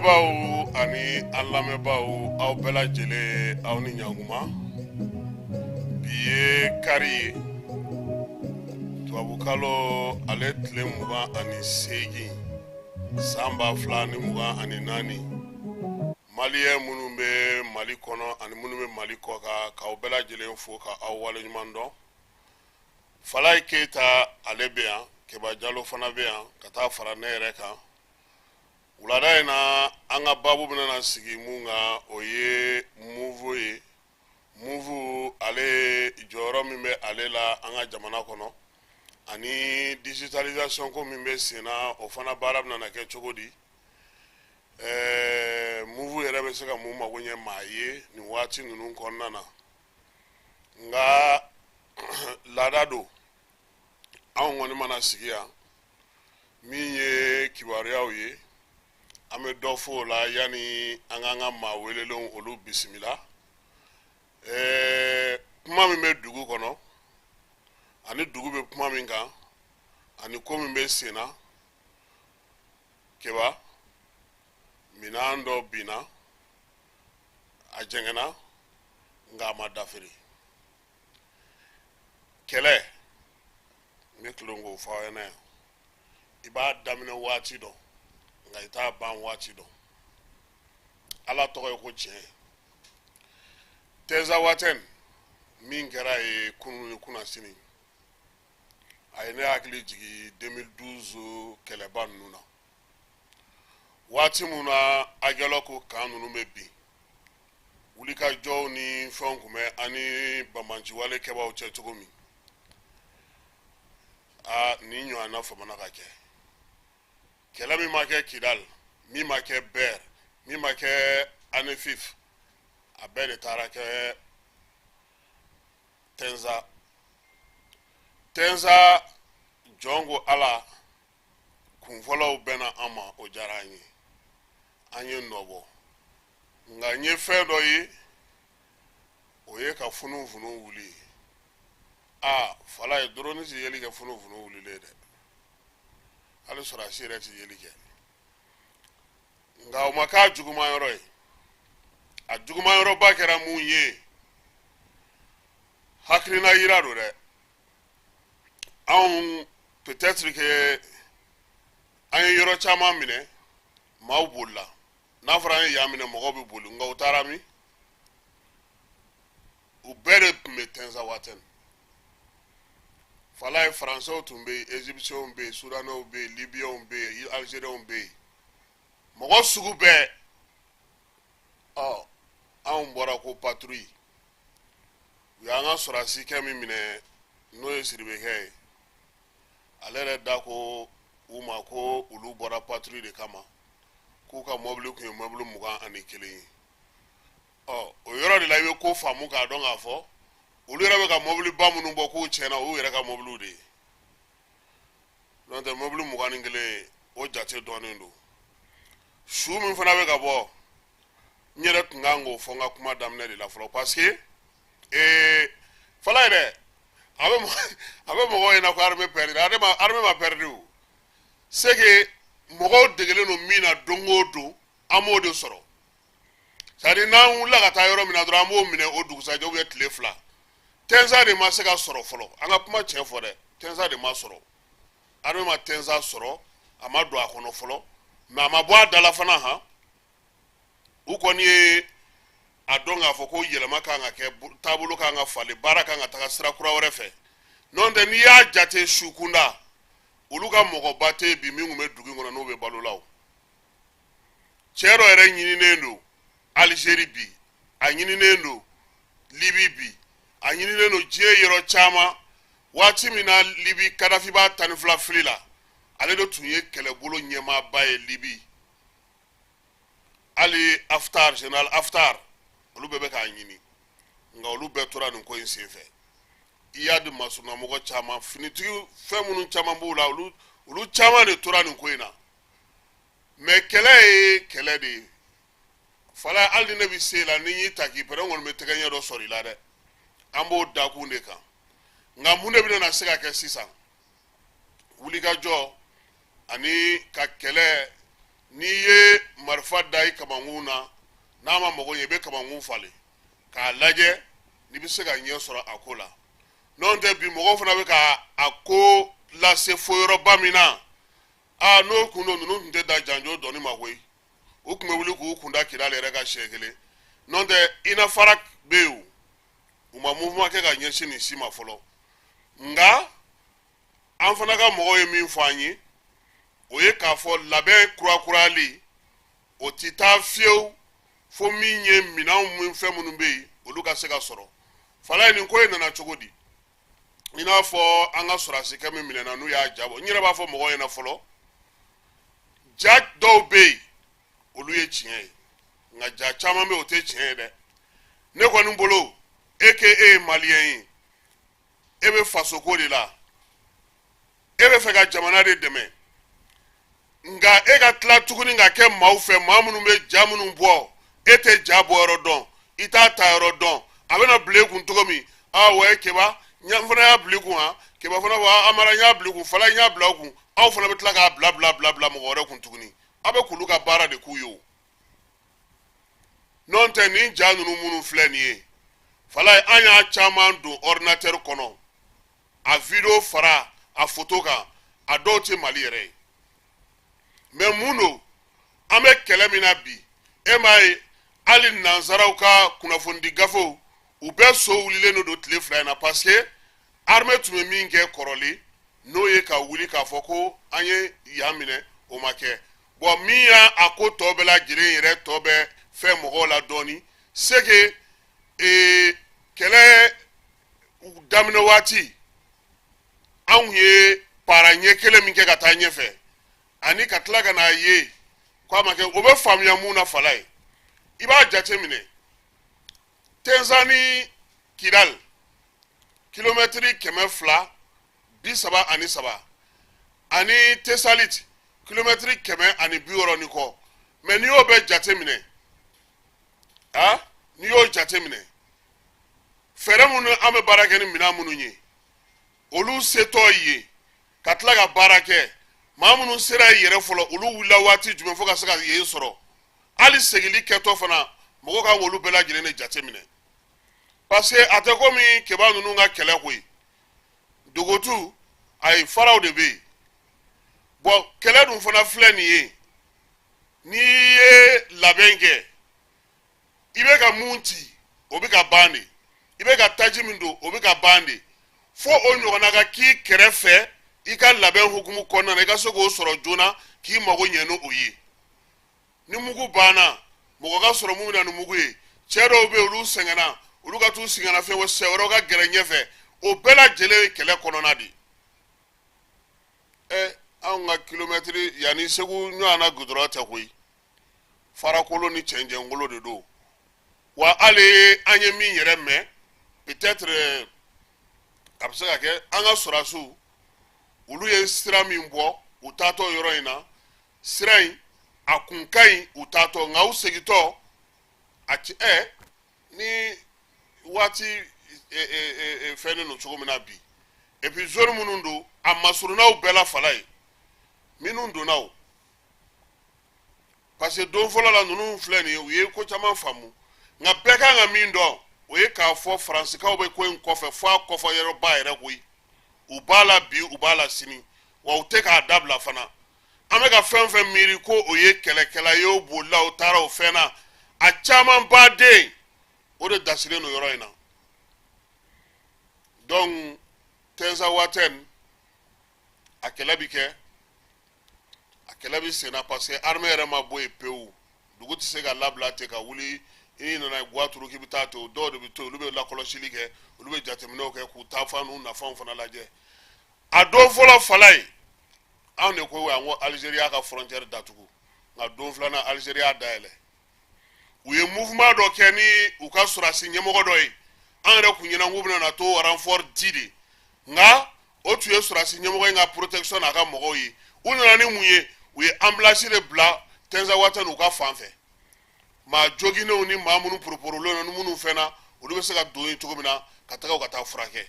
filɛbaaw ani an lamɛnbaaw, aw bɛɛ lajɛlen, aw ni ɲankuma. Bi ye kari ye, tubabukalo ale tile 28, san 2024. Maliyɛn minnu bɛ Mali kɔnɔ ani minnu bɛ Mali kɔkan, k'aw bɛɛ lajɛlen fo ka aw waleɲuman dɔn. Falayi Keyita, ale bɛ yan, Keba Jalo fana bɛ yan, ka taa fara ne yɛrɛ kan. Wulada in na, an ka baabu bɛna sigi mun kan, o ye Moov ye. Moov, ale jɔyɔrɔ min bɛ ale la an ka jamana kɔnɔ, ani digitalisation ko min bɛ sen na, o fana baara bɛna kɛ cogo di? Moov yɛrɛ bɛ se ka mun mago ɲɛ maa ye nin waati ninnu kɔnɔna na? Nka laada don, anw kɔni mana sigi yan, min ye kibaruyaw ye, an bɛ dɔ fɔ o la yanni an k'an ka maa welelenw olu bisimila. Kuma min bɛ dugu kɔnɔ, ani dugu bɛ kuma min kan, ani ko min bɛ sen na, Keba, minɛn dɔ binna, a jɛngɛnna, nka a ma dafiri. Kɛlɛ, n bɛ tilon k'o fɔ aw ɲɛna yan, i b'a daminɛ waati dɔn, nka i t'a ban waati dɔn. Ala tɔgɔ ye ko tiɲɛ. Tɛnzawatɛn min kɛra ye kunun ni kunnasini, a ye ne hakili jigin 2012 kɛlɛba ninnu na, waati min na Aguelhok camp ninnu bɛ bin, wulikajɔw ni fɛnw tun bɛ an ni banbaanciwale kɛbaaw cɛ cogo min. Aa, nin ɲɔgɔnna famana ka kɛ. Kɛlɛ min ma kɛ Kidal, min ma kɛ Ber, min ma kɛ Anefif, a bɛɛ de taara kɛ Tɛnza. Tɛnza, jɔn ko Ala, kunfɔlɔw bɛnna an ma, o diyara an ye, an ye nɔ bɔ. Nka n ye fɛn dɔ ye, o ye ka funufunu wuli. Aa, Falaye, drone ti yeli kɛ funufunu wulilen dɛ, hali sɔrɔdasi yɛrɛ ti yeli kɛ. Nka o ma k'a juguman yɔrɔ ye. A juguman yɔrɔba kɛra mun ye? Hakilina yira don dɛ. Anw, peut-être que an ye yɔrɔ caman minɛ, maaw bolila. N'a fɔra an ye yan minɛ, mɔgɔw bɛ boli, nka u taara min? U bɛɛ de tun bɛ Tɛnzawatɛn. Falaye, Faransɛw tun bɛ yen, Égyptiens bɛ yen, Soudanais bɛ yen, Libyens bɛ yen, Algériens bɛ yen, mɔgɔ sugu bɛɛ. Ɔ, anw bɔra ko patrouille. U y'an ka sɔrɔdasikɛ min minɛ, n'o ye Siribekɛ ye, ale yɛrɛ da ko u ma ko olu bɔra patrouille de kama, k'u ka mɔbili tun ye mɔbili 21 ye. Ɔ, o yɔrɔ de la i bɛ ko faamu k'a dɔn k'a fɔ olu yɛrɛ bɛ ka mɔbiliba minnu bɔ k'u tiɲɛna, o y'u yɛrɛ ka mɔbiliw de ye. N'o tɛ, mɔbili 21, o jate dɔnnen don. Su min fana bɛ ka bɔ, n yɛrɛ tun kan k'o fɔ n ka kuma daminɛ de la fɔlɔ, parce que Fala yɛrɛ, a bɛ mɔgɔw ɲɛna ko armée perdue. Armée ma perdu o. C'est que mɔgɔw degelen don min na don o don, an b'o de sɔrɔ. C'est à dire, n'an wulila ka taa yɔrɔ min na dɔrɔn, an b'o minɛ o dugusajɛ ou bien tile 2. Tɛnza de ma se ka sɔrɔ fɔlɔ. An ka kuma tiɲɛ fɔ dɛ, Tɛnza de ma sɔrɔ. Armée ma Tɛnza sɔrɔ, a ma don a kɔnɔ fɔlɔ, mais a ma bɔ a da la fana. Han, u kɔni ye a dɔn k'a fɔ ko yɛlɛma kan ka kɛ, taabolo kan ka falen, baara kan ka taga sira kura wɛrɛ fɛ. N'o tɛ, n'i y'a jate su kunda, olu ka mɔgɔba tɛ yen bi min tun bɛ dugu in kɔnɔ n'o bɛ balo la. O cɛ dɔ yɛrɛ ɲininen don Alizeri bi, a ɲininen don Libi bi, a ɲininen don diɲɛ yɔrɔ caman. Waati min na Libi Kadafi b'a 12 fili la, ale de tun ye kɛlɛbolo ɲɛmaaba ye Libi. Hali Haftar, général Haftar, olu bɛɛ bɛ k'a ɲini, nka olu bɛɛ tora nin ko in senfɛ. Iyad masurunamɔgɔ caman, finitigi fɛn minnu caman b'u la, olu caman de tora nin ko in na. Mais kɛlɛ ye kɛlɛ de ye. Fala, hali ni ne bɛ se la, ni n y'i ta k'i pɛrɛn, n kɔni bɛ tɛgɛ ɲɛ dɔ sɔrɔ i la dɛ. An b'o dakun de kan. Nka mun de bɛna se ka kɛ sisan? Wulikajɔ ani ka kɛlɛ. N'i ye marifa da i kamankun na, n'a ma mago ɲɛ, i bɛ kamankun falen k'a lajɛ n'i bɛ se ka ɲɛ sɔrɔ a ko la. N'o tɛ, bi mɔgɔw fana bɛ ka a ko lase fo yɔrɔba min na, aa, n'o kun don, ninnu tun tɛ da janjo dɔnni ma koyi. U tun bɛ wuli k'u kunda Kidali yɛrɛ kan siɲɛ kelen. N'o tɛ, INAFARAC bɛ yen, o u ma mouvement kɛ ka ɲɛsin nin si ma fɔlɔ. Nka an fana ka mɔgɔw ye min fɔ an ye, o ye k'a fɔ labɛn kurakurayali, o ti taa fiyewu fo min ye minɛnw min, fɛn minnu bɛ yen, olu ka se ka sɔrɔ. Falaye, nin ko in nana cogo di? I n'a fɔ an ka sɔrɔdasikɛ min minɛna, n'u y'a jabɔ, n yɛrɛ b'a fɔ mɔgɔw ɲɛna fɔlɔ, ja dɔw bɛ yen, olu ye tiɲɛ ye, nka ja caman bɛ yen, o tɛ tiɲɛ ye dɛ. Ne kɔni bolo, e k'e ye maliyɛn ye, e bɛ fasoko de la, e bɛ fɛ ka jamana de dɛmɛ, nka e ka tila tuguni ka kɛ maaw fɛ, maa minnu bɛ ja minnu bɔ, e tɛ ja bɔ yɔrɔ dɔn, i t'a ta yɔrɔ dɔn, a bɛna bila e kun cogo min. Aa wa, e Keba, n fana y'a bila i kun. Han, Keba fana wa, Amara, n y'a bila i kun. Fala, n y'a bila o kun. Aw fana bɛ tila k'a bila bila bila bila mɔgɔ wɛrɛ kun tuguni. Aw bɛ k'olu ka baara de k'u ye o. N'o tɛ, nin ja ninnu minnu filɛ nin ye, Falaye, an y'a caman don ordinateur kɔnɔ, a video fara a photo kan, a dɔw tɛ Mali yɛrɛ ye. Mais mun don? An bɛ kɛlɛ min na bi, e m'a ye, hali nansaraw ka kunnafonidi gafew, u bɛɛ so wulilen don tile 2 in na, parce que armée tun bɛ min kɛ kɔrɔlen, n'o ye ka wuli k'a fɔ ko an ye yan minɛ, o ma kɛ. Bon, min y'a a ko tɔ bɛɛ lajɛlen yɛrɛ tɔ bɛ fɛn mɔgɔw la dɔɔni, c'est que kɛlɛ daminɛ waati, anw ye para ɲɛ kelen min kɛ ka taa ɲɛfɛ, ani ka tila ka n'a ye ko a ma kɛ, o bɛ faamuya mun na? Falaye, i b'a jate minɛ, Tɛnzan ni Kidal, kilomɛtiri 233, ani Tesalit, kilomɛtiri 160 ni kɔ. Mais n'i y'o bɛɛ jate minɛ, ah, n'i y'o jate minɛ, fɛɛrɛ minnu an bɛ baara kɛ ni minɛn minnu ye, olu setɔ ye ka tila ka baara kɛ, maa minnu sera yen yɛrɛ fɔlɔ, olu wulila waati jumɛn fo ka se ka yen sɔrɔ? Hali segili kɛtɔ fana, mɔgɔw kan k'olu bɛɛ lajɛlen de jate minɛ, parce que a tɛ komi Keba ninnu ka kɛlɛ koyi. Dogotu, ayi, faraw de bɛ yen. Bon, kɛlɛ dun fana filɛ nin ye, n'i ye labɛn kɛ, i bɛ ka mun ci, o bɛ ka ban de. I bɛ ka taji min don, o bɛ ka ban de. Fo o ɲɔgɔnna ka k'i kɛrɛfɛ i ka labɛn hukumu kɔnɔna na, i ka se k'o sɔrɔ joona k'i mago ɲɛ n'o ye. Ni mugu banna, mɔgɔ ka sɔrɔ mun bɛ na ni mugu ye. Cɛ dɔw bɛ yen, olu sɛgɛnna, olu ka t'u sɛgɛnna fiɲɛ, cɛ wɛrɛw ka gɛrɛ ɲɛfɛ. O bɛɛ lajɛlen ye kɛlɛ kɔnɔna de ye. Ɛ, anw ka kilomɛtiri yanni Segu ɲɔgɔn na, gudɔrɔn tɛ koyi, farakolo ni cɛncɛnkolo de don wa. Hali an ye min yɛrɛ mɛn, peut-être a bɛ se ka kɛ an ka sɔrɔdasiw, olu ye sira min bɔ u taatɔ yɔrɔ in na, sira in a kun ka ɲi u taatɔ, nka u segintɔ a ti. Ɛ, ni waati fɛnnen don cogo min na bi, et puis zone minnu don, a masurunnaw bɛɛ la, Falaye, minnu donna o, parce que don fɔlɔ la, ninnu filɛ nin ye, u ye ko caman faamu. Nka bɛɛ kan ka min dɔn, o ye k'a fɔ faransikaw bɛ ko in kɔfɛ fo a kɔfɛ yɔrɔba yɛrɛ koyi. U b'a la bi, u b'a la sini, wa u tɛ k'a dabila fana. An bɛ ka fɛn fɛn miiri ko o ye kɛlɛkɛla ye, o bolila, o taara o fɛn na, a caman baden o de dasilen don yɔrɔ in na. Donc Tɛnzawatɛn, a kɛlɛ bi kɛ, a kɛlɛ bɛ sen na, parce que armée yɛrɛ ma bɔ yen pewu. Dugu tɛ se ka labila ten ka wuli, i nana guwa turu k'i bɛ taa ten. O dɔw de bɛ to yen, olu bɛ lakɔlɔsili kɛ, olu bɛ jateminɛw kɛ k'u taafan n'u nafanw fana lajɛ. A don fɔlɔ, Falaye, anw de ko yan ko Algérie y'a ka frontière datugu, nka don filanan, Algérie y'a dayɛlɛ. U ye mouvement dɔ kɛ ni u ka sɔrɔdasi ɲɛmɔgɔ dɔ ye. An yɛrɛ kun ɲɛna k'u bɛna na to renfort di de, nka o tun ye sɔrɔdasi ɲɛmɔgɔ in ka protection n'a ka mɔgɔw ye. U nana ni mun ye? U ye ambulance de bila Tɛnzawatɛn u ka fan fɛ. Maa joginenw ni maa minnu poroporolen ni minnu fɛnna, olu bɛ se ka don yen cogo min na ka taga u ka taa furakɛ.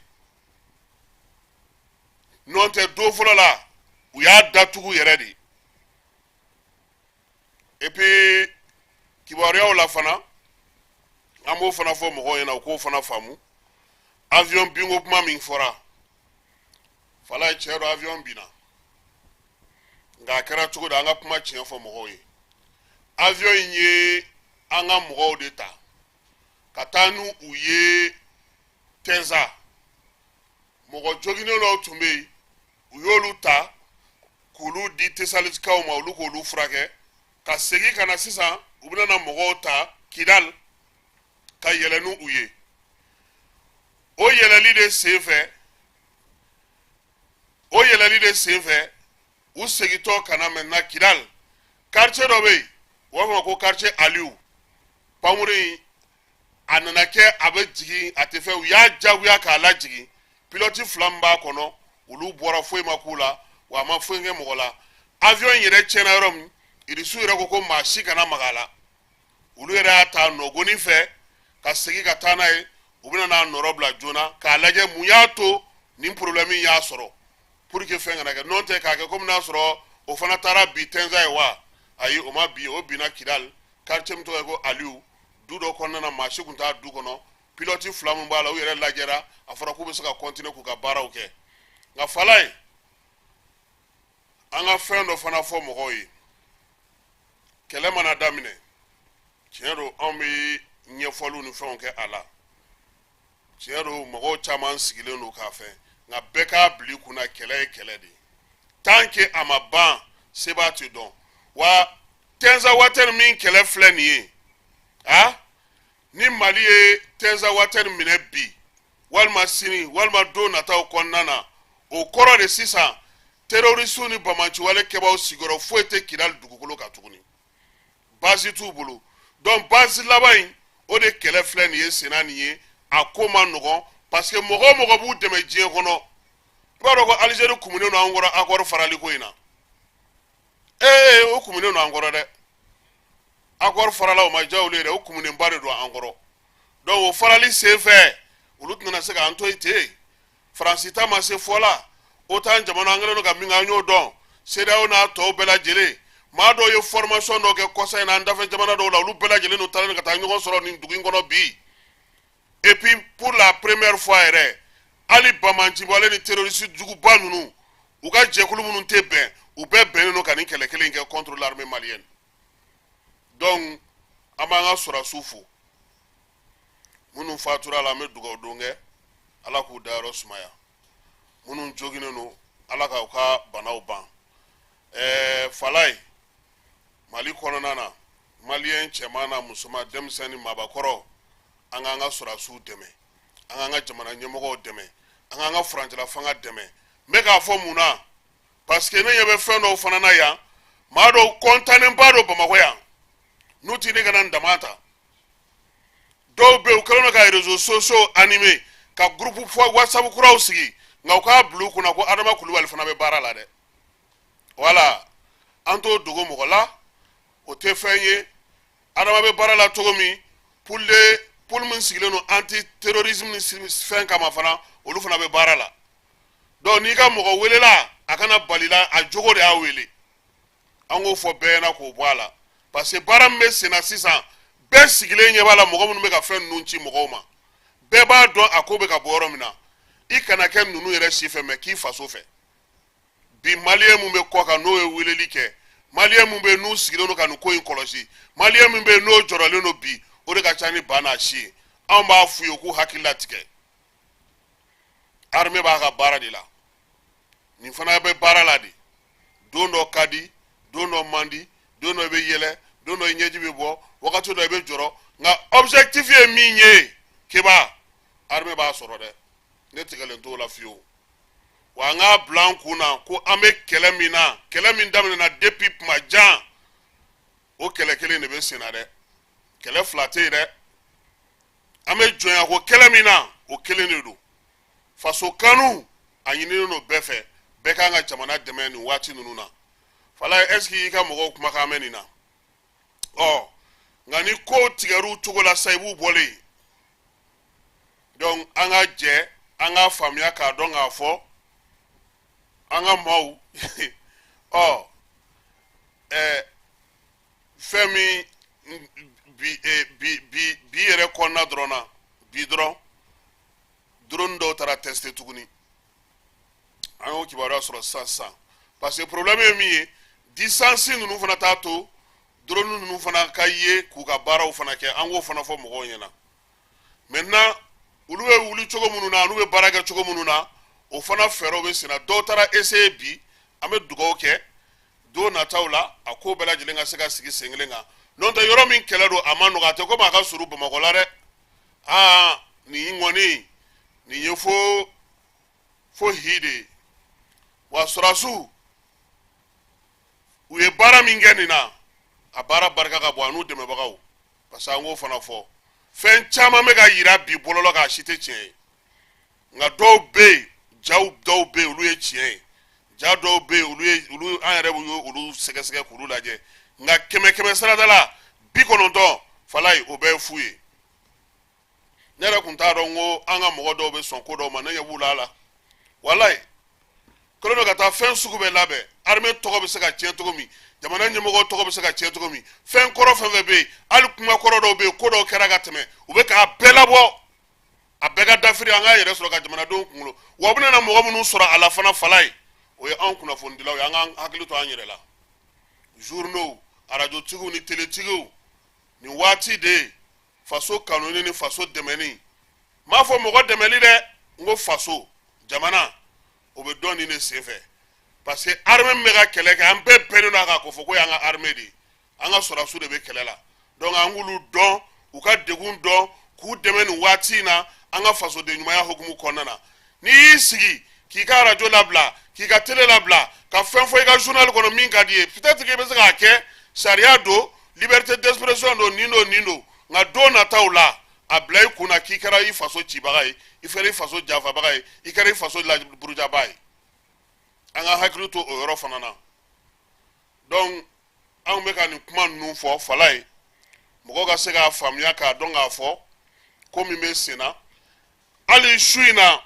N'o tɛ, don fɔlɔ la, u y'a datugu yɛrɛ de. Et puis kibaruyaw la fana, an b'o fana fɔ mɔgɔw ɲɛna, u k'o fana faamu. Avion binko kuma min fɔra, Falaye, tiɲɛ don, avion binna, nka a kɛra cogo di? An ka kuma tiɲɛ fɔ mɔgɔw ye. Avion in ye an ka mɔgɔw de ta ka taa n'u u ye Tɛnza. Mɔgɔ joginnen dɔw tun bɛ yen, u y'olu ta k'olu di Tesalitikaw ma, olu k'olu furakɛ ka segin ka na. Sisan u bɛna na mɔgɔw ta Kidal ka yɛlɛ n'u u ye. O yɛlɛli de senfɛ, o yɛlɛli de senfɛ, u segintɔ ka na maintenant Kidal, quartier dɔ bɛ yen, u b'a fɔ ma ko quartier Aliou, pankurun in a nana kɛ a bɛ jigin, a tɛ fɛ, u y'a jagoya k'a lajigin. Pilote fila min b'a kɔnɔ, olu bɔra, foyi ma k'u la, wa a ma foyi kɛ mɔgɔ la. Avion in yɛrɛ tiɲɛna yɔrɔ min, Irisiw yɛrɛ ko ko maa si kana maga a la. Olu yɛrɛ y'a ta nɔgɔnin fɛ ka segin ka taa n'a ye. U bɛna n'a nɔrɔ bila joona k'a lajɛ mun y'a to nin problème y'a sɔrɔ, pour que fɛn kana kɛ. N'o tɛ, k'a kɛ komi n'a sɔrɔ o fana taara bi Tɛnza ye wa? Ayi, o ma bi, o binna Kidal, quartier min tɔgɔ ye ko Aliou, du dɔ kɔnɔna na, maa si tun t'a du kɔnɔ. Pilote fila min b'a la, u yɛrɛ lajɛra, a fɔra k'u bɛ se ka continuer k'u ka baaraw kɛ. Nka Falaye, an ka fɛn dɔ fana fɔ mɔgɔw ye. Kɛlɛ mana daminɛ, tiɲɛ don, anw bɛ ɲɛfɔliw ni fɛnw kɛ a la. Tiɲɛ don, mɔgɔw caman sigilen don k'a fɛ, nka bɛɛ k'a bila i kunna, kɛlɛ ye kɛlɛ de ye. Tant que a ma ban, sebaa tɛ dɔn. Wa Tɛnzawatɛni min kɛlɛ filɛ nin ye, a ni Mali ye Tɛnzawatɛni minɛ bi walima sini walima don nataw kɔnɔna na, o kɔrɔ de sisan terrorisiw ni banbaanciwale kɛbaaw sigiyɔrɔ foyi tɛ Kidali dugukolo kan tuguni, base t'u bolo. Donc base laban in, o de kɛlɛ filɛ nin ye senna nin ye. A ko ma nɔgɔn, parce que mɔgɔ o mɔgɔ b'u dɛmɛ diɲɛ kɔnɔ, i b'a dɔn ko Alizeri kumunen don an kɔrɔ accord farali ko in na. Ee, o kumunen don an kɔrɔ dɛ. Accord farala, o ma diya olu ye dɛ, o kumunenba de don an kɔrɔ. Donc o farali senfɛ, olu tɛna se k'an to yen ten. Faransi ta ma se fɔ la, OTAN jamana, an kɛlen don ka min kɛ, an y'o dɔn. CEDEAO n'a tɔw bɛɛ lajɛlen, maa dɔw ye formation dɔw kɛ kɔsa in na an dafɛ jamana dɔw la, olu bɛɛ lajɛlen n'u taalen ka taa ɲɔgɔn sɔrɔ nin dugu in kɔnɔ bi. Et puis pour la première fois yɛrɛ, hali banbaanciwale ni terroriste juguba ninnu, u ka jɛkulu minnu tɛ bɛn, u bɛɛ bɛnnen don ka nin kɛlɛ kelen kɛ contre l'armée malienne. Donc an b'an ka sɔrɔdasiw fo. Minnu fatura la, an bɛ dugawu don kɛ, Ala k'u dayɔrɔ sumaya. Minnu joginnen don, Ala k'u ka banaw ban. Falaye, Mali kɔnɔna na, Maliyɛn cɛman n'a musoman, denmisɛnnin, maabakɔrɔ, an k'an ka sɔrɔdasiw dɛmɛ, an k'an ka jamana ɲɛmɔgɔw dɛmɛ, an k'an ka furancɛla fanga dɛmɛ. N bɛ k'a fɔ mun na? Parce que ne ɲɛ bɛ fɛn dɔw fana na yan, maa dɔw kɔntanenba don Bamakɔ yan, n'u ti ne kana n dama ta. Dɔw bɛ yen, u kɛlen don ka réseaux sociaux animer, ka groupe fɔ WhatsApp kuraw sigi, nka u k'a bila u kunna ko Adama Kulubali fana bɛ baara la dɛ. Wala an t'o dogo mɔgɔ la, o tɛ fɛn ye. Adama bɛ baara la cogo min, pool de pool min sigilen don anti terrorisme ni fɛn kama fana, olu fana bɛ baara la. Donc n'i ka mɔgɔ welela, a kana balila, a jogo de y'a wele. An k'o fɔ bɛɛ ɲɛna k'o bɔ a la, parce que baara min bɛ sen na sisan, bɛɛ sigilen ɲɛ b'a la. Mɔgɔ minnu bɛ ka fɛn ninnu ci mɔgɔw ma, bɛɛ b'a dɔn a ko bɛ ka bɔ yɔrɔ min na. I kana kɛ ninnu yɛrɛ si fɛ, mɛ k'i faso fɛ. Bi Maliyɛn mun bɛ kɔ kan, n'o ye weleli kɛ, Maliyɛn mun bɛ yen n'u sigilen don ka nin ko in kɔlɔsi, Maliyɛn min bɛ yen n'o jɔrɔlen don bi, o de ka ca ni ba n'a si ye. Anw b'a f'u ye k'u hakili latigɛ. Armée b'a ka baara de la, nin fana bɛ baara la de. Don dɔ ka di, don dɔ man di, don dɔ i bɛ yɛlɛ, don dɔ i ɲɛji bɛ bɔ, wagati dɔ i bɛ jɔrɔ, nka objectif ye min ye, keba armée b'a sɔrɔ dɛ. Ne tigɛlen t'o la fiyewu. Wa an k'a bila an kun na ko an bɛ kɛlɛ min na, kɛlɛ min daminɛna depuis kuma jan, o kɛlɛ kelen de bɛ sen na dɛ. Kɛlɛ fila tɛ yen dɛ. An bɛ jɔnya ko kɛlɛ min na, o kelen de don. Faso kanu, a ɲininen don bɛɛ fɛ, bɛɛ k'an ka jamana dɛmɛ nin waati ninnu na. Falaye, est ce que i ka mɔgɔw kumakan mɛn nin na? Ɔ nka ni kow tigɛr'u cogo la sa, i b'u bɔlen ye. Donc an ka jɛ, an k'a faamuya k'a dɔn k'a fɔ an ka maaw, ɔ ɛɛ Fɛn min bi bi bi bi yɛrɛ kɔnɔna dɔrɔn na, bi dɔrɔn drone dɔw taara tester tuguni. An y'o kibaruya sɔrɔ sisan sisan, parce que problème ye min ye, distance ninnu fana t'a to drone ninnu fana ka ye k'u ka baaraw fana kɛ. An k'o fana fɔ mɔgɔw ɲɛna. Maintenant, olu bɛ wuli cogo minnu na, n'u bɛ baara kɛ cogo minnu na, o fana fɛɛrɛw bɛ sen na. Dɔw taara essayer bi. An bɛ dugawu kɛ don nataw la, a ko bɛɛ lajɛlen ka se ka sigi sen kelen kan. N'o tɛ, yɔrɔ min kɛlɛ don, a ma nɔgɔ. A tɛ komi a ka surun Bamakɔ la dɛ. Aa, nin kɔni, nin ye fo fo hi de ye. Wa sɔrɔdasiw, u ye baara min kɛ nin na, a baara barika ka bon, a n'u dɛmɛbagaw, parce que an k'o fana fɔ, fɛn caman bɛ ka yira bi bɔlɔlɔ kan, a si tɛ tiɲɛ ye. Nka dɔw bɛ yen, jaw dɔw bɛ yen, olu ye tiɲɛ ye. Ja dɔw bɛ yen, olu ye olu an yɛrɛ bɛ olu sɛgɛsɛgɛ k'olu lajɛ. Nka kɛmɛ kɛmɛ sarada la, 90 falayi, o bɛɛ ye fu ye. Ne yɛrɛ tun t'a dɔn ko an ka mɔgɔ dɔw bɛ sɔn ko dɔw ma. Ne ɲɛ b'u la la, walayi. Kɛlen don ka taa fɛn sugu bɛɛ labɛn, armée tɔgɔ bɛ se ka tiɲɛ cogo min, jamana ɲɛmɔgɔ tɔgɔ bɛ se ka tiɲɛ cogo min, fɛn kɔrɔ fɛn fɛn bɛ yen, hali kuma kɔrɔ dɔw bɛ yen, ko dɔw kɛra ka tɛmɛ, u bɛ k'a bɛɛ labɔ, a bɛɛ ka dafiri, an k'a yɛrɛ sɔrɔ ka jamanadenw kunkolo. Wa u bɛna na mɔgɔ minnu sɔrɔ a la fana, falayi, o ye anw kunnafonidilaw ye. An k'an hakili to an yɛrɛ la, journaux, arajotigiw ni teletigiw. Nin waati de ye faso kanuni ni faso dɛmɛni. N m'a fɔ mɔgɔ dɛmɛli dɛ, n ko faso, jamana, o bɛ dɔn nin de senfɛ. Parce que armée min bɛ ka kɛlɛ kɛ, an bɛɛ bɛnnen don a kan k'o fɔ ko y'an ka armée de ye, an ka sɔrɔdasiw de bɛ kɛlɛ la. Donc an k'olu dɔn, u ka degun dɔn, k'u dɛmɛ nin waati in na, an ka fasoden ɲumanya hukumu kɔnɔna na. N'i y'i sigi k'i ka arajo labila, k'i ka télé labila, ka fɛn fɔ i ka journal kɔnɔ min ka di ye, peut-être que i bɛ se k'a kɛ, sariya don, liberté d'expression don, nin don, nin don. Nka don nataw la, a bila i kun na k'i kɛra i faso cibaga ye, i kɛra i faso janfabaga ye, i kɛra i faso laburujaba ye. An ka hakili to o yɔrɔ fana na. Donc anw bɛ ka nin kuma ninnu fɔ, fala ye, mɔgɔw ka se k'a faamuya, k'a dɔn k'a fɔ ko min bɛ sen na. Hali su in na,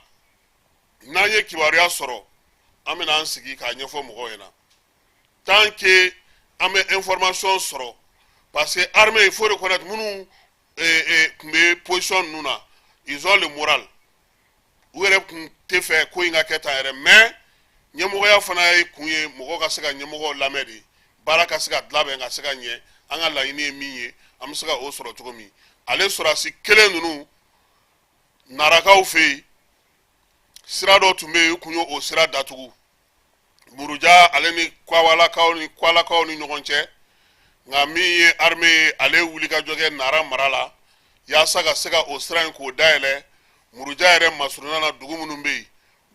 n'an ye kibaruya sɔrɔ, an bɛna an sigi k'a ɲɛfɔ mɔgɔw ɲɛna, tant que an bɛ information sɔrɔ. Parce que armée, il faut reconnaître, minnu tun bɛ position ninnu na, ils ont le moral. U yɛrɛ tun tɛ fɛ ko in ka kɛ tan yɛrɛ, mais ɲɛmɔgɔya fana ye kun ye, mɔgɔw ka se ka ɲɛmɔgɔw lamɛn de, baara ka se ka labɛn ka se ka ɲɛ. An ka laɲini ye min ye, an bɛ se ka o sɔrɔ cogo min. Ale sɔrɔdasi kelen ninnu, Narakaw fɛ yen, sira dɔ tun bɛ yen, u tun y'o sira datugu Buruja ale ni Kwawalakaw ni Kwalakaw ni ɲɔgɔn cɛ. Nka min ye armée ye, ale wuli ka jɔ kɛ Nara mara la yaasa ka se ka o sira in k'o dayɛlɛ. Muruja yɛrɛ masurunna na, dugu minnu bɛ yen,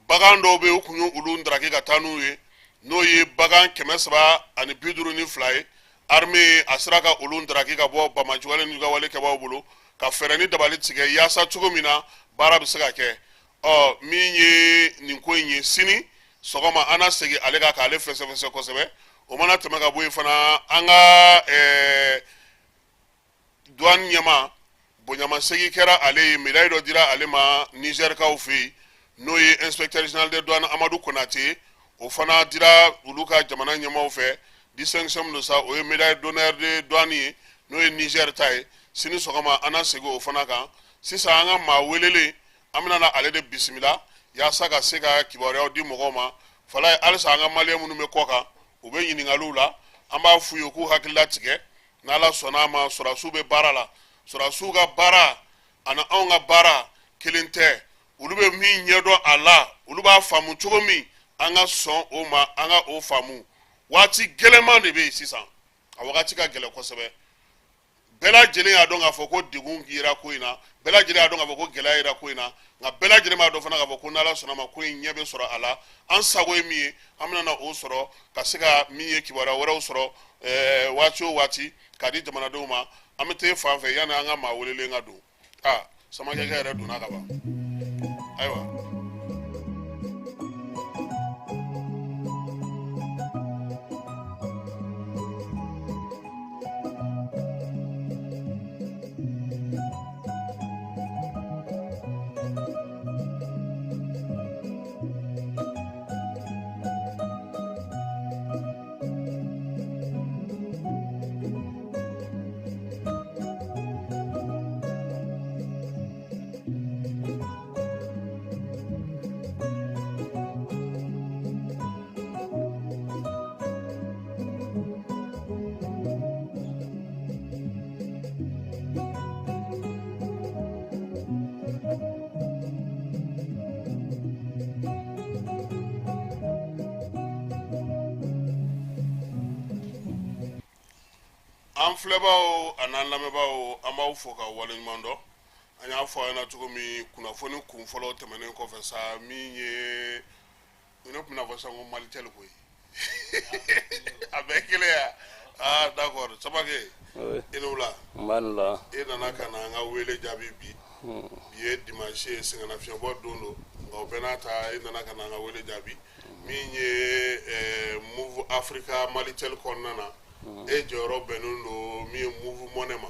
bagan dɔw bɛ yen, u tun ye olu ndaraki ka taa n'u ye, n'o ye bagan 352 ye. Armée a sera ka olu ndaraki ka bɔ banbaanciwale ni jugawale kɛbaaw bolo, ka fɛɛrɛ ni dabali tigɛ yaasa cogo min na baara bɛ se ka kɛ. Ɔ, min ye nin ko in ye, sini sɔgɔma an na segin ale kan k'ale fɛsɛfɛsɛ kosɛbɛ. O mana tɛmɛ ka bɔ yen fana, an ka douane ɲɛmaa, bonyamasegin kɛra ale ye, médaille dɔ dira ale ma Nizɛrikaw fɛ yen, n'o ye inspecteur général des douanes Amadu Konate. O fana dira olu ka jamana ɲɛmaaw fɛ. Distinction min don sa, o ye médaille d'honneur de douane ye, n'o ye Niger ta ye. Sini sɔgɔma an na segin o fana kan. Sisan, an ka maa welelen, an bɛna na ale de bisimila yaasa ka se ka kibaruyaw di mɔgɔw ma. Falaye, halisa an ka maliyɛn minnu bɛ kɔ kan, u bɛ ɲininkaliw la, an b'a f'u ye k'u hakili latigɛ. N'Ala sɔnna a ma, sɔrɔdasiw bɛ baara la. Sɔrɔdasiw ka baara ani anw ka baara kelen tɛ. Olu bɛ min ɲɛdɔn a la, olu b'a faamu cogo min, an ka sɔn o ma, an ka o faamu. Waati gɛlɛnman de bɛ yen sisan, a wagati ka gɛlɛn kosɛbɛ. Bɛɛ lajɛlen y'a dɔn k'a fɔ ko degun yera ko in na, bɛɛ lajɛlen y'a dɔn k'a fɔ ko gɛlɛya yera ko in na. Nka bɛɛ lajɛlen b'a dɔn fana k'a fɔ ko n'Ala sɔnna ma, ko in ɲɛ bɛ sɔrɔ a la. An sago ye min ye, an bɛna na o sɔrɔ, ka se ka min ye kibaruya wɛrɛw sɔrɔ waati o waati k'a di jamanadenw ma. An bɛ taa fan fɛ yanni an ka maa welelen ka don. Aa, Samakɛkɛ yɛrɛ donna ka ban. Ayiwa. An filɛbaaw an'an lamɛnbaaw, an b'aw fo ka waleɲuman dɔn. An y'a fɔ aw ɲɛna cogo min, kunnafoni kun fɔlɔ tɛmɛnen kɔfɛ sa, min ye ne tun bɛna fɔ sisan ko Malitel koyi, a bɛɛ kelen ya. Ah d'accord, Samake. Oui. I ni wula. N b'a ni la. E nana ka na an ka wele jaabi bi. Bi ye dimanche ye, sɛgɛnnafiɲɛbɔ don don, nka o bɛɛ n'a ta, e nana ka na an ka wele jaabi. Min ye Moov Africa Malitel kɔnɔna na, e jɔyɔrɔ bɛnnen don min ye Moov Money ma.